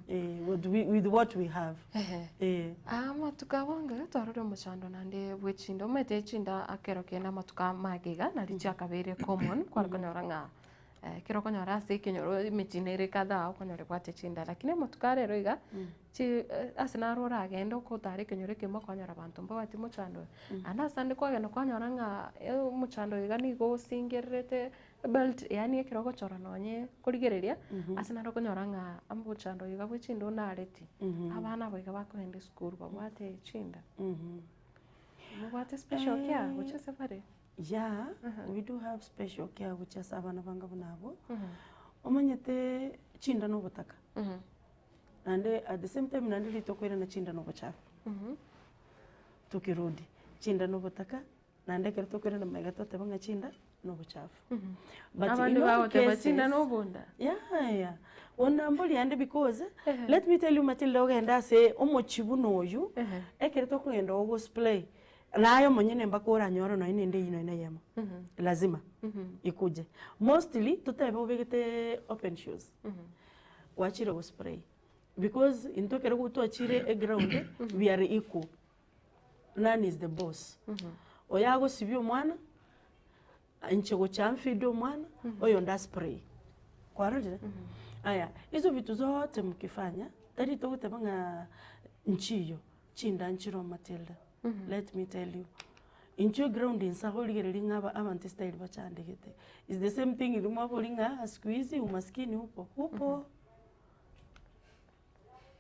eh, with, with what we have. Ehe. Eh. Amatuko abo ng'ake twarore omochando naende bwe chinda, omanyete chinda akero kende amatuko amagega nari chiakabeire common, kware konyora ng'a ekero okonyora ase ekenyoro emechie nere kadhaa okonyora ebwate chinda lakini amatuko arero iga, chi ase naro oragende okotara ekenyoro ekemo okonyora abanto mbabwati mochando oyo. Naende ase ande kwagenda kwanyora ng'a omochando oyo iga nigo osingererete ebelt yaani ekero ogochora nonye korigereria, ase naro okonyora ng'a omochando oyo iga bwe chinda onareti, abana aba iga bakogenda esukuru babwate chinda. Mobwate special care gochia ase bare? Yeah, we do have special care gochia ase abana banga buna abwo, omanyete chinda na obotaka, naende at the same time naende ritokoirana chinda na obochafu, tukirudi chinda na obotaka naende ekero tokoirana magega twateba ng'a chinda na obochafu. But Abande in all bagoteba chinda cases, na obonda. yeah, yeah. Onda mbori ande because let me tell you Matilda ogende ase omochi buna oyu, ekero tokogenda ogosplay naye omonyene mpaka oranyore nonye nende eywo nonye na eyemo lazima ikuje. Mostly totebe obegete open shoes gwachire gospray because intwe ekero twachire eground we are equal, none is the boss. Oyo agosibia omwana, inche gocha mfeed omwana, oyonde aspray. Kwarorire? Aya, hizo vitu zote mkifanya, tari togoteba ng'a nchiyo, chinda nchire Matilda. Let me tell you. Inchuo eground inse iga origereria ng'a aba abanto estyle bachandegete. Is the same thing riria mwaboria ng'a siku hizi umaskini upo, upo.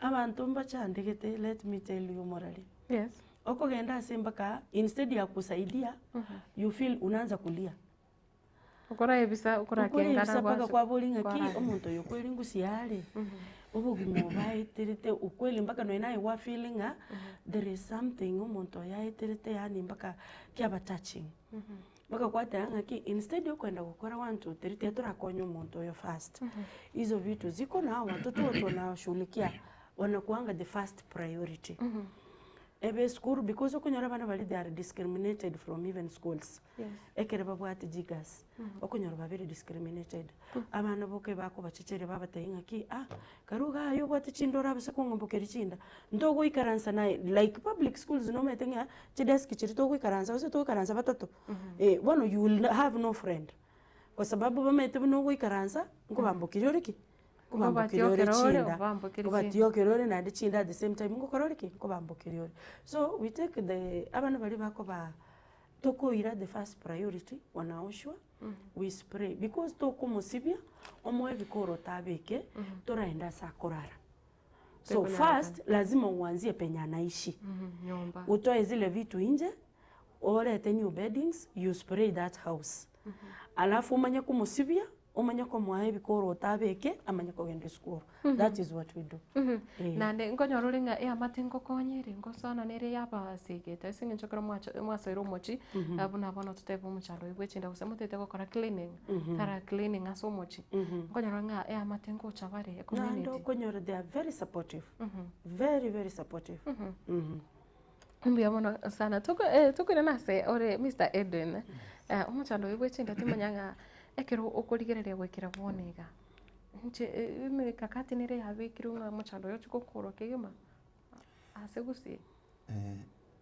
Abanto mbachandegete let me tell you omorari. Yes. Okogenda ase mpaka instead ya kusaidia, you feel unaanza kulia. Okoraebisa okorakengana Okoraebisa mpaka kwaboria ng'aki omonto oyo kweri ngusia are, obogima obo aeterete ukweli mpaka nonye naye gwa feel ng'a there is something omonto oyo aeterete yaani mpaka kiaba touching. Mpaka kwateba ng'aki instead ya okogenda gokora one two three tiga torakonye omonto oyo first. Hizo vitu ziko na hao watoto tunawashughulikia wanakuanga the first priority. Ebe esukuru because okonyora abana baria they are discriminated from even schools. Ekero babwate jiggers, okonyora babere discriminated. Abana boka ebakobachecheria babatebia ng'aki ah, karu iga aye obwate chinda orabase kong'ambokeria chinda, ntogoikaransa naye like public schools nomanyete ng'a chidesk chiria togoikaransa gose togoikaransa batato, eh bono you will have no friend, kwa sababu bamaete buna ogoikaransa, nkobambokeria ore ki? Nkobambokeria ore Nkobatiokera ore, chinda, obambokerie chinda. nkobatiokera ore naende chinda at the same time ngokora ore ki? Nkobambokeria ore. So we take the abana baria bakoba tokoira the first priority wanaoshwa, we spray because tokomosibia omoe ebikoroto abeke toraende ase akorara. So Tekonyara first lazima uanzie penye anaishi. Nyomba. Utoe zile vitu nje, orete new beddings, you spray that house. Alafu omanye komosibia, omanye komoa ebikoroto abeke, amanye kogenda esukuru. That is what we do. Eh. Naende nkonyora ore ng'a eamate nkokonya ere ngosana nere yabasegete ase eng'encho ekero mwacha mwasoire omochie buna bono totebe omochando oyo bwa echinda gose motete gokora cleaning tara cleaning ase omochie nkonyora ng'a eamate ngocha bare Naende ecommunity. okonyora they are very supportive, very very supportive. Mbuya mono sana. Toko tokoirana ase ore Mr. Edwin, omochando oyo bwa echinda timanya ng'a ekero okorigereria goikera bono iga, inche emekakati nere yabekirwe ng'a omochando oyo ochi gokorwa kegima ase gusii?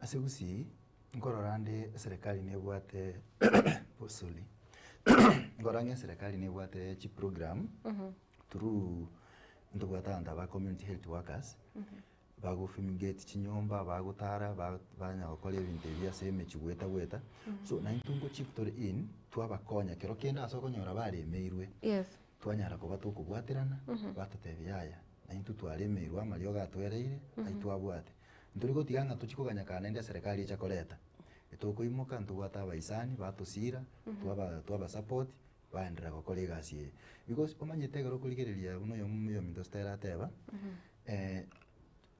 Ase gusii, nkorora nde eserekari nebwate sorry, nkorora ng'a eserekari nebwate chiprogram through ntobwate abanto aba community health workers, bago fumigate chinyomba, bagotara, ba- banya gokora ebinto ebi ase emechie goeta goeta, so naintwe ngochi tore in, twabakonya kero kende ase okonyora baremeirwe, Yes. twanyara koba tokobwaterana, batotebia yaya, naintwe twaremeirwe amariogo atwereire, aywo twabwate. Ntori gotiga ng'a tochi koganya kare naende eserekari echa koreta, etokoimoka ntobwate abaisani batosira, twaba twabasupport, baenderera gokora egasi eye. Because omanyete ekero okorigereria buna oyomo oyominto Stella ateba,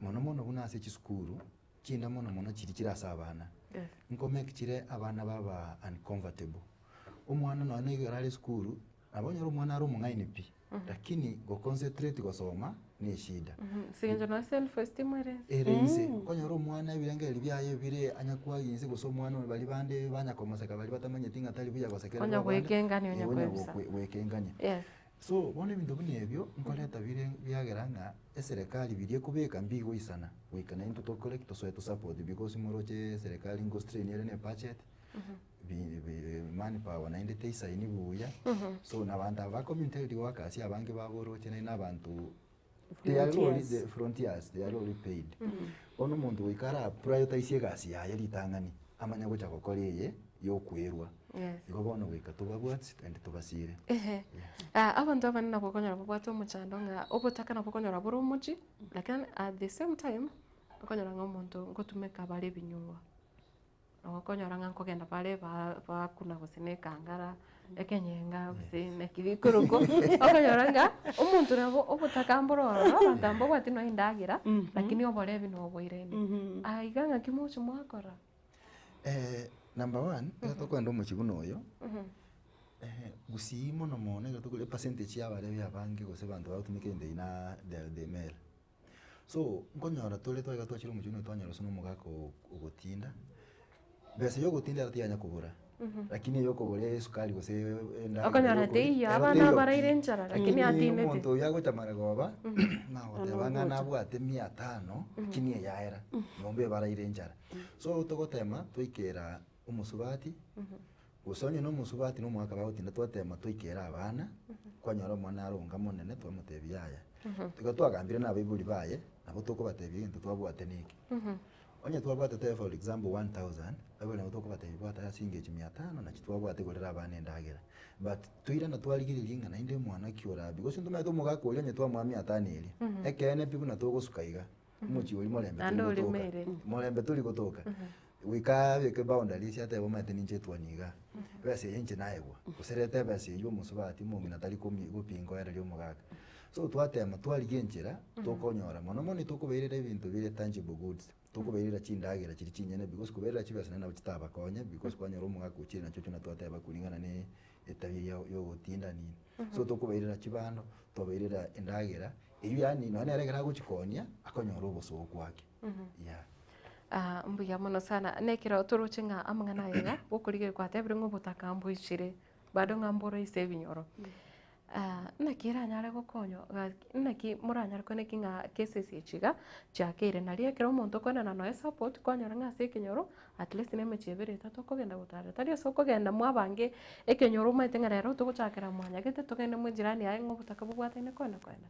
mono mono buna ase chisukuru, chinda mono mono chiria chire ase abana, nkomake chire abana baba uncomfortable. Omwana nonye na ekero are esukuru, nabo onyore omwana are omong'aini pi, lakini goconcentrate gosoma na eshida. Ase eng'encho nonya self esteem ere inse. Ere inse, okonyora omwana ebirengererio biaye bire anya kwagia inse gose omwana oyo baria bande banya komoseka baria batamanyeti ng'a tari buya gosekererwa Onya abande, goekengania onya eh, onya koebisa. goekengania. Yes. So bono ebinto buna ebio, nkoreta bire biagera ng'a eserekari biria ekobeka mbigoisana, goika naintwe tokore ki? Tosoe tosupport because moroche eserekari ngostrain ere na ebudget, bi- bi manpower naende teisaini buya, so na abanto aba ba community health workers abange baboroche naende na abanto they are only Frontiers. the frontiers, they are only paid. Bono omonto goika ara prioritize egasi yaye ritang'ani, amanye gocha gokora eye ya okwerwa. Yes. Igo bono goika tobabwati naende tobasire. Ehe. Ah, abanto abanene nabo okonyora babwate omochando ng'a obotaka nabo okonyora bore omochie, lakini at the same time, okonyora ng'a omonto ngotumeka bare ebinyugwa. Nabo okonyora ng'a nkogenda bare ba- bakuna gose na ekangara, ekenyenga gose naki bikorokwa, okonyora ng'a omonto nabo obotaka mboro ororo, abanto aba mbabwati nonya endagera, lakini oborebi noboirene. Aya iga ng'aki moche mwakora? Number one, ekero tokoenda omochie buna oyo, gusii mono mono ekero tokore epercentage ya abarebi abange gose abanto bagotumeka ebinto ebi na they are the male. So, nkonyora tore twaiga twachire omochie buna oyo twanyora gose na omogaka ogotinda, besa ya ogotinda ero tiyanya kobora, lakini eya okogora esukari gose endagera Okonyora ya okoria, teiyo, ero abana teiyo pi. baraire enchara, lakini Lakini atinete. omonto oyio agocha marogoba, nagoteba ng'a nabwate mia tano, lakini eyaera, nyomba ebaraire enchara. So togotema twaikera omosubati, gose onye na omosubati na omogaka bagotinda twatema twaikera abana, kwanyora omwana aronga monene twamotebia yaya. Igo twagambire na abaibori baye, nabo tokobatebia egento twabwate neke. Onye twabwate tobe for example 1000, abaibori nabo tokobatebia bwata ase chingencho mia tano nachi twabwate gorera abana endagera. But toirana twarigereria ng'a naende omwana ki orabi, gose ntomanyete omogaka oria onye twamoa mia tano eria, ekeene pi buna togosuka iga, omochie oria morembe Naende tori gotoka, orimere. morembe tori gotoka. Goika abeke boundaries atebe omanyete ninche etwani igaa, ebesa eye inche naegwa, gose reta ebesa eywo omosubati omong'ina tari komi gopinga oererie omogaka. So twatema twarigia enchera tokonyora mono mono tokobairera ebinto bire tangible goods, tokobairera chindagera chiria chinyene because kobairera chibesa naende nabo chitabakonye because kwanyora omogaka ochire nachio chuna twateba kulingana ne etabia ya yogotinda nini. So tokobairera chibando, twabairera endagera, eywo yaani nonye nere ekero agochikonia, akonyora obosoku ake, yeah. Ah, mbuya mono sana. Nekero toroche ng'a amang'ana aya iga, gokorigereria kwatebire ng'a obotaka mboichire, bado ng'a mboro ase ebinyoro. Ah, naki eranyare gokonywa gaki naki moranyare koeneki ng'a cases echi iga chiakeire nari ekero omonto okoenana noe support kwanyora ng'a ase ekenyoro at least na emechie ebere etato okogenda gotarera tari ase okogenda mwabange ekenyoro omanyete ng'a rero togochakera mwanyagete togende mwa ejirani yaye ng'a obotaka bobwataine koenda koenda.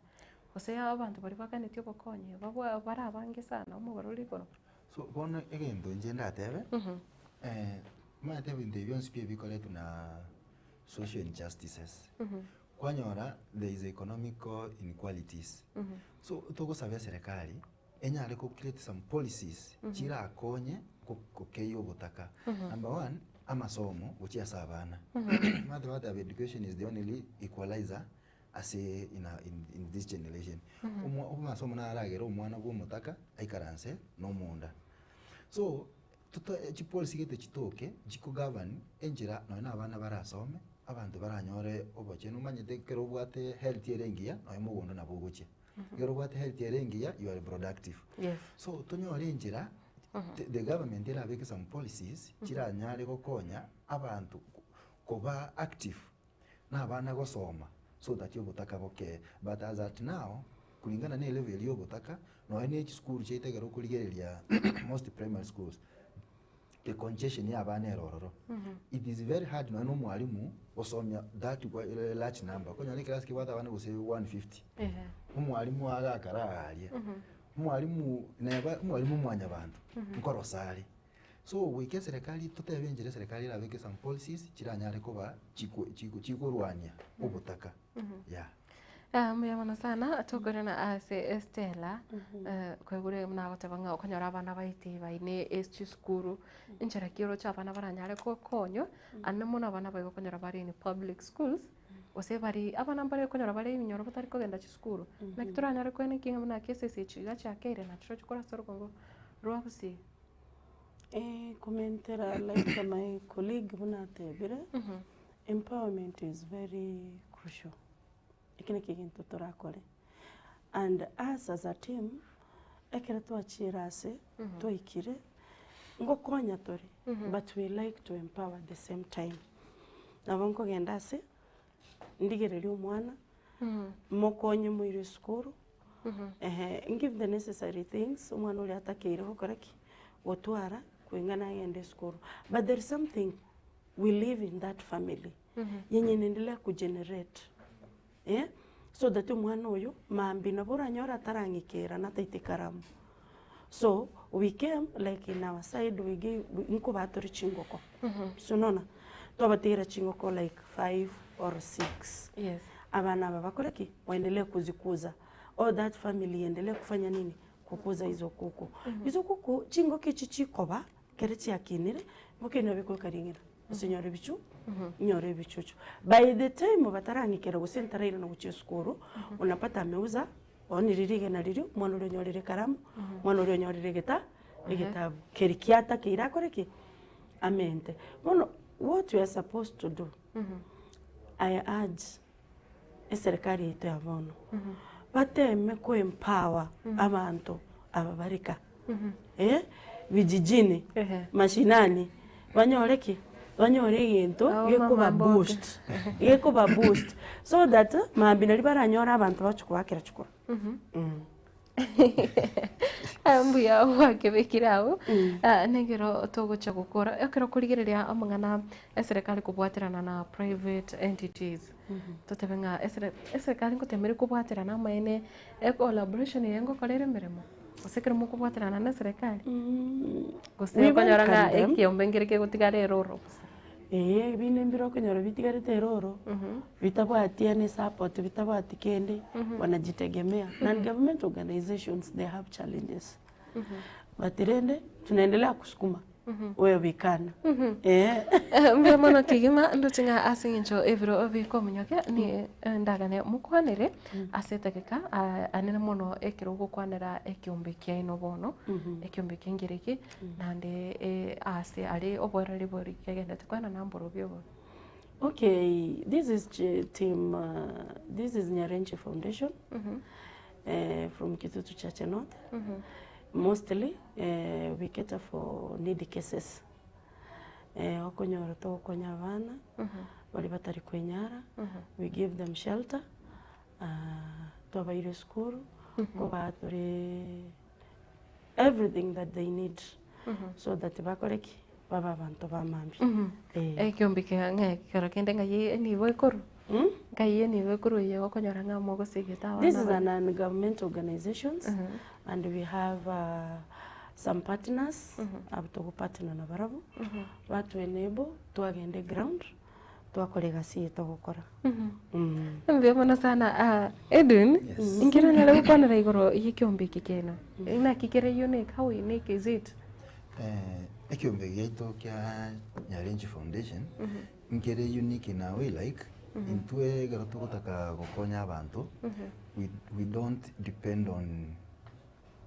Gose abanto baria baganetie obokonyi babwa bare abange sana omobaro ore igoro. So bono egento inche ndatebe, omanyete ebinto ebi bionsi pi ebikoretwe na social injustices, kwanyora there is economical inequalities. So togosaba eserekari, enyare go create some policies chirakonye gokeyia obotaka. Number one, amasomo gochia ase abana. Omanyete bagoteba education is the only equalizer ase in a in in this generation. Omwa amasomo naro aragere omwana bwa omotaka aikaranse na omonda. So toto chipolicy gete chitoke chikogovern enchera nonye na abana barasome, abanto baranyore obochenu omanyete ekero obwate health ere engiya nonye mogondo nabo ogochia. Ekero obwate health ere engiya you are productive. Yes. So tonyore enchera the the government erabeke some policies chiranyare gokonya abanto koba active na abana gosoma so that obotaka bokee but as at now kulingana na elevel ya obotaka nonye na chisukuru chiaito ekero okorigereria most primary schools the congestion ya abana ere ororo it is very hard nonye na omwalimu gosomia that large number okonyora eclass kebwate abana gose 150 omwalimu agakara iga aria omwalimu neba omwalimu mwanyabanto nkorosa are. So goika eserekari totebe enchera eserekari erabeke some policies chiranyare koba chiko chiko chikorwania obotaka yeah. Ah, mbuya mono sana tokorana ase Estella eh, kwaigure buna agoteba ng'a okonyora abana baito baine ase chisukuru enchera ki oroche abana baranyare gokonywa ande mono abana baye okonyora bare in public schools gose bari abana mbare okonyora bare ebinyoro batari kogenda chisukuru naki toranyare koenekia ng'a buna cases echi iga chiakeire nachirochio korwa ase orogongo rwa gusii. Komentera like my colleague buna atebire, empowerment is very crucial. Eki nakio egento torakore. And us as a team, ekero twachiire ase, twaikire, ngokonya tore, but we like to empower at the same time. Nabo nkogenda ase, ndigererie omwana, mokonye moire esukuru, ehe, give the necessary things omwana oria atakeire gokora ki? Gotwara koing'ana agende esukuru. But there is something we leave in that family, yenye inaendelea kugenerate eh, so that omwana oyo mambia nabo oranyore atarang'ikera nataete ekaramu. So we came like in our side we gave nkobaa tore chingoko, so unaona twabatigera chingoko like five or six. Yes. Abana aba bakore ki? Waendelee kuzikuza or that family iendelee kufanya nini? Kukuza hizo kuku. Hizo kuku chingoko echi chikoba ekero chiakinire, engoko eyio nabo ekoika ring'ina gose enyore ebichu enyore ebichuchu. By the time batarang'ikera gose ntarairana gochia esukuru, unapata ameuza Oonire rigena riria, omwana oria onyorire ekaramu, omwana oria onyorire egeta egetabu. Keri kiatakeire akore ki? Amente. Bono what we are supposed to do, I urge eserekari yaito ya bono, bateme ko empower abanto aba bare ka, eh, vijijini, mashinani, banyore ki? Banyore egento Abo gekoba mama mboke. boost, gekoba boost so that mambia naria baranyore abanto bache kobakera chikura. Mbuya gwakebekire abwo. Ah, Nekero togocha gokora ekero okorigereria amang'ana eserekari kobwaterana na private entities totebe ng'a esere eserekari ngotemere kobwaterana amaene ecollaboration eye ngokora ere emeremo. Gose ekero mokobwaterana na eserekari? Gose We okonyora ng'a welcome them. ekiombe nkere kegotigara eroro bosa? Eeh ebinde mbire okonyora bitigarete eroro, bitabwati any support, bitabwati kende, wanajitegemea. Non government organizations they have challenges, but rende tunaendelea kusukuma where we can, eeh. Mbuya mono kegima ndoche ng'a ase eng'encho ebiro bikominyokia ni ndagane mokwanere ase edageka anene mono ekero ogokwanera ekiombe kiaino bono, ekiombe ekia nkereki naende ase are oboereri bori kegenderete koenana mborobio obo. Okay, this is team, this is Nyarenche Foundation from Kitutu Chache North. Mostly we cater for needy cases. Okonyora togokonya abana baria batari kwenyara, we give them shelter, twabaire esukuru, kobaa tore everything that they need so that bakore ki? Babe abanto ba mambia. Eh. Ekiombe kia ng'a ekero kende ng'ai enibo ekorwa? Ng'ai enibo ekorwa eye okonyora ng'a mogosegeta abana This is baria? an non-government organizations and we have some partners abwo togopartner nabarabwo batu enable twagenda eground twakora egasi eye togokora. Mbuya mono sana ah, Edwin, inki oranyare gokwanera igoro y'ekiombe eke kiaino? Naki kere unique, how unique is it? Eh, ekiombe giaito kia Nyarenchi Foundation nkere unique in a way like intwe ekero togotaka gokonya abanto we don't depend on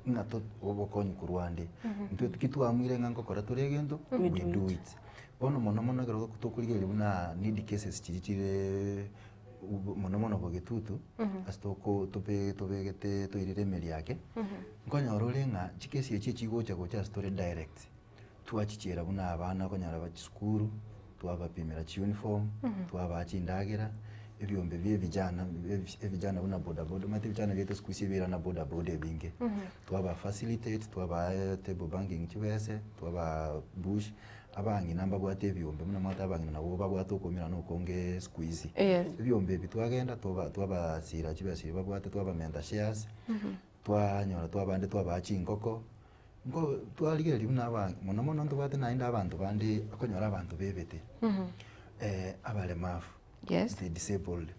ng'a to obokonyi korwa ande. Intwe ki twaamwire ng'a ngokora tore egento, we do it. Bono mono mono ekero tokorigereria buna need cases chiria chireee mono mono bogetutu, ase toko tobe tobegete toirire emeri ake, nkonyora ore ng'a chikesi echi echigocha gocha ase tore direct, twachichiera buna abana okonyora ba chisukuru, twabapimera chiuniform, twabaa chindagera, ebiombe bia ebijana, ebijana buna bodaboda, omanyete ebijana biaito siku hizi ebirana bodaboda ebinge, twaba facilitate, twabaa table banking chibese, twabaa bush, abang'ina mbabwate ebiombe, buna omanyete abang'ina nabo babwate okomirana okonge siku hizi. Ebiombe ebi twagenda twaba twabasira chibesa chiria babwate twabamenta shares, twanyora twabande twabaa chingoko, Nko twarigereria buna aba mono mono ntobwate naende abanto bande okonyora abanto bebete abaremafu, Yes. the disabled.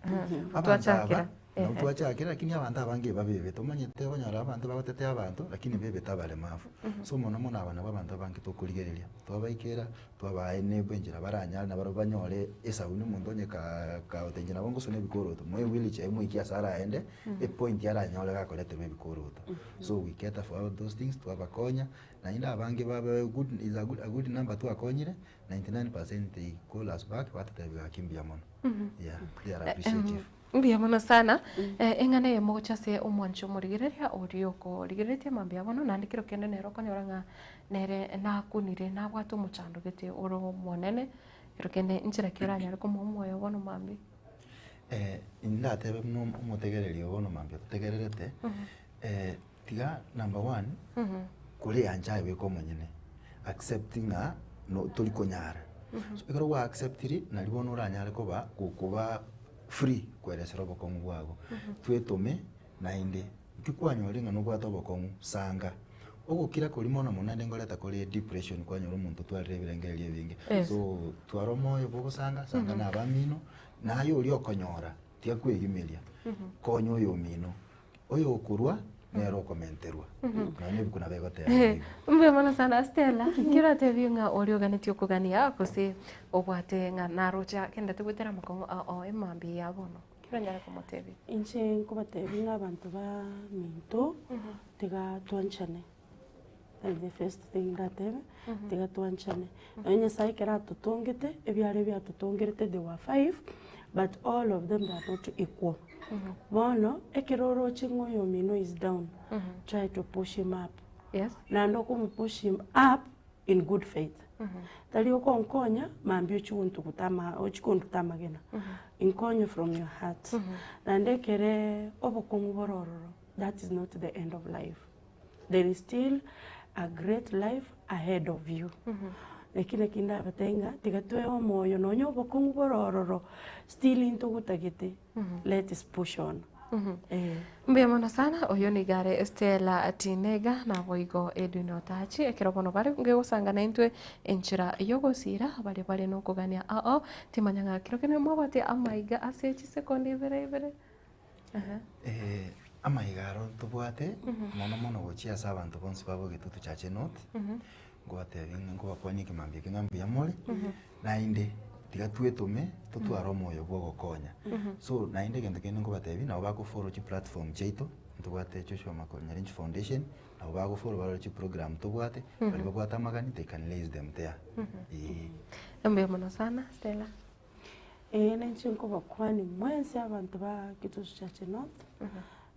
Abanto Twachakera. aba, nabo twachakera lakini abanto abange babebete omanyete okonyora abanto bagotetea abanto lakini bebete abaremafu. So mono mono aba nabo abanto abange tokorigereria, twabaikera twabaa enable enchera baranyare nabarabwo banyore esabuni omonto onye ka kagotenchia nabo ngosona ebikoroto moe ewheelchair emoikie ase araende, epoint aranyore gakoreterwa ebikoroto. So we cater for all those things twabakonya, naende abange babe good is a good a good number twakonyire, 99% they call us back batotebia gaki mbuya mono, yeah they are appreciative. Mbuya mono sana, eng'ana eyemo gochia ase omwanchi omorigereria oria okorigereretie mambia bono, naende kero kende nere okonyora ng'a nere nakunire nabwate omochando gete ore omonene, kero kende nchera ki oranyare komoa omoyo bono mambia? Indatebe buna omotegereri oyo bono mambia ototegererete, tiga number one, koreancha aye bweka omonyene, accept ng'a no tori konyara. So ekero gwa acceptiri, nari bono oranyare koba gokoba free koeresera obokong'u bwago. Twetome naende, tikwanyorire ng'a nobwate obokong'u, sanga. Ogokira koria mono mono naende nkoreta kore depression kwanyora omonto otwarire ebirengererio ebinge. So twara omoyo bwa ogosanga, sanga na abamino, naye oria okonyora, tiga kwegimeria, konya oyomino, oyokorwa nere okomenterwa. Nonya na ebuku nabo egoteba igo. Mbuya mono sana Stella, nki oratebie ng'a oria oganetie okogania gose obwate ng'a naroche agendete goetera amakong'u ao emambia ya bono, nki oranyare komotebia? Inche nkobatebia ng'a abanto baminto, tiga twanchane, that is the first thing ndatebe, tiga twanchane. Nonya Nyasaye ekero atotongete, ebiara ebi atotongerete they were five, but all of them they are not equal. Bono, ekero oroche ng'a oyomino is down, try to push him up. Yes. Naende okomopush him up in good faith. Tari okonkonya mambia ochie gontuguta ama ochie konduta amagena, inkonye from your heart. Naende ekere obokong'u bore ororo, that is not the end of life. There is still a great life ahead of you. Eki naki ndabatebie ng'a tiga toe omoyo nonya obokong'u bore ororo, still intogotagete, let us push on. Eh. Mbuya mono sana, oyo nigo are Stella Tinega naboigo Edwin Otachi, ekero bono bare gegosanga naintwe enchera yogosiira baria bare nokogania ao, timanya ng'a kero kende mwabwate amaiga ase chisekondi ibere ibere. Ehe. Eh, amaiga aro tobwate mono mono gochia ase abanto bonsi ba Bogetutu Church North, nkobatebia ng'a nkobakwania ekemambia eke ng'a mbuya more, naende tiga twetome totware omoyo bwa ogokonya. So naende egento kende nkobatebia nabo bagofollow chiplatform chiaito, ntobwate Joshua Makori Nyarinchi Foundation, nabo bagofollow barore chiprogram tobwate, baria babwate amagani they can raise them there, eeh. Mbuya mono sana Stella. Ee, ninche nkobakwania mwensi abanto ba Kitutu Church North,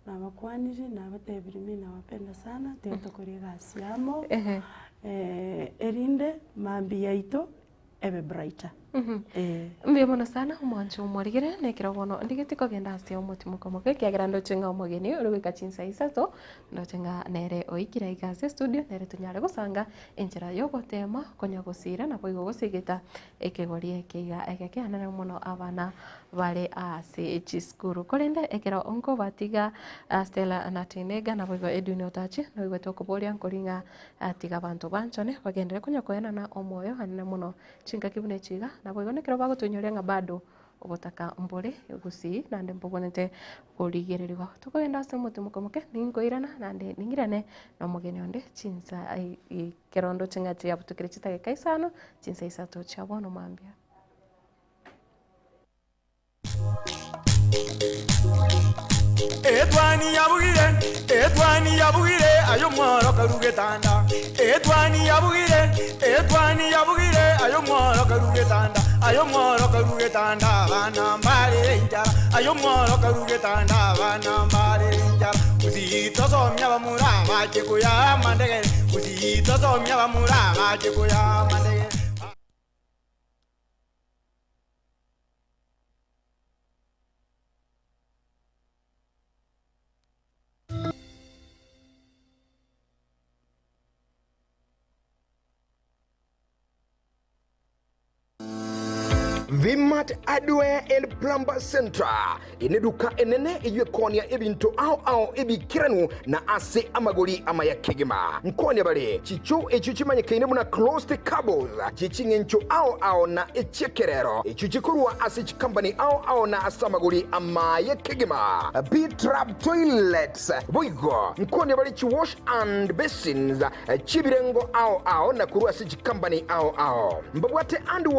nabakwanirie nabatebirie mi nawapenda sana, tiga tokore egasi amo, erinde mambia yaito ebe brighter. Eh. Mbuya mono sana omwancho omorigere nekero bono ndigeti kogenda ase omotimoko omoke ekiagera ndoche ng'a omogeni ore goika chinsa isato ndoche ng'a nere oikire iga ase estudio nere tonyare gosanga enchera yogotema konya gosira naboigo gosigeta Ekegori eke iga egekeanene mono abana bare ase chisukuru. Korende ekero nkobatiga Stella na Tinega naboigo Edwin Otachi noigwete okoboria nkori ng'a tiga abanto banchane bagenderere konya koenana omoyo anene mono chingaki buna echi iga naboigo nekero bagotoinyoria ng'a bado obotaka mbore gusii naende mbobwenerete korigererigwa. Tokogenda ase omotimoko omoke ninkoirana naende ning'irane na omogeni onde chinsa Ekerondo ching'acho yabutukire chidageka isano, chinsa isato chia bono mambia. Etwani yabugire, etwani yabugire, aye omworo karu getanda. Etwani yabugire, etwani yabugire, aye omworo karu getanda. Aye omworo karu getanda, abana mbarere enchara. Aye omworo karu getanda, abana mbarere enchara. Gusii tosomia abamura abache koyaa amandegere, Gusii tosomia abamura abache koyaa amandegere. Vmart Hardware and Plumber Centre neduka enene eyio ekoonia ebinto ao ao ebiikeranu na ase amagori amaya kegima. Nkoonia bare chichoo echio chimanyekaine buna closed cables chie ching'encho ao ao na echi'ekerero echio chikorwa ase chikambani ao ao na ase amagori amaye kegima. B-Trap Toilets boigo nkoonia bare chiwash and basins chi'ebirengo ao ao na korwa ase chikambani ao ao. Mbabwate hand wash.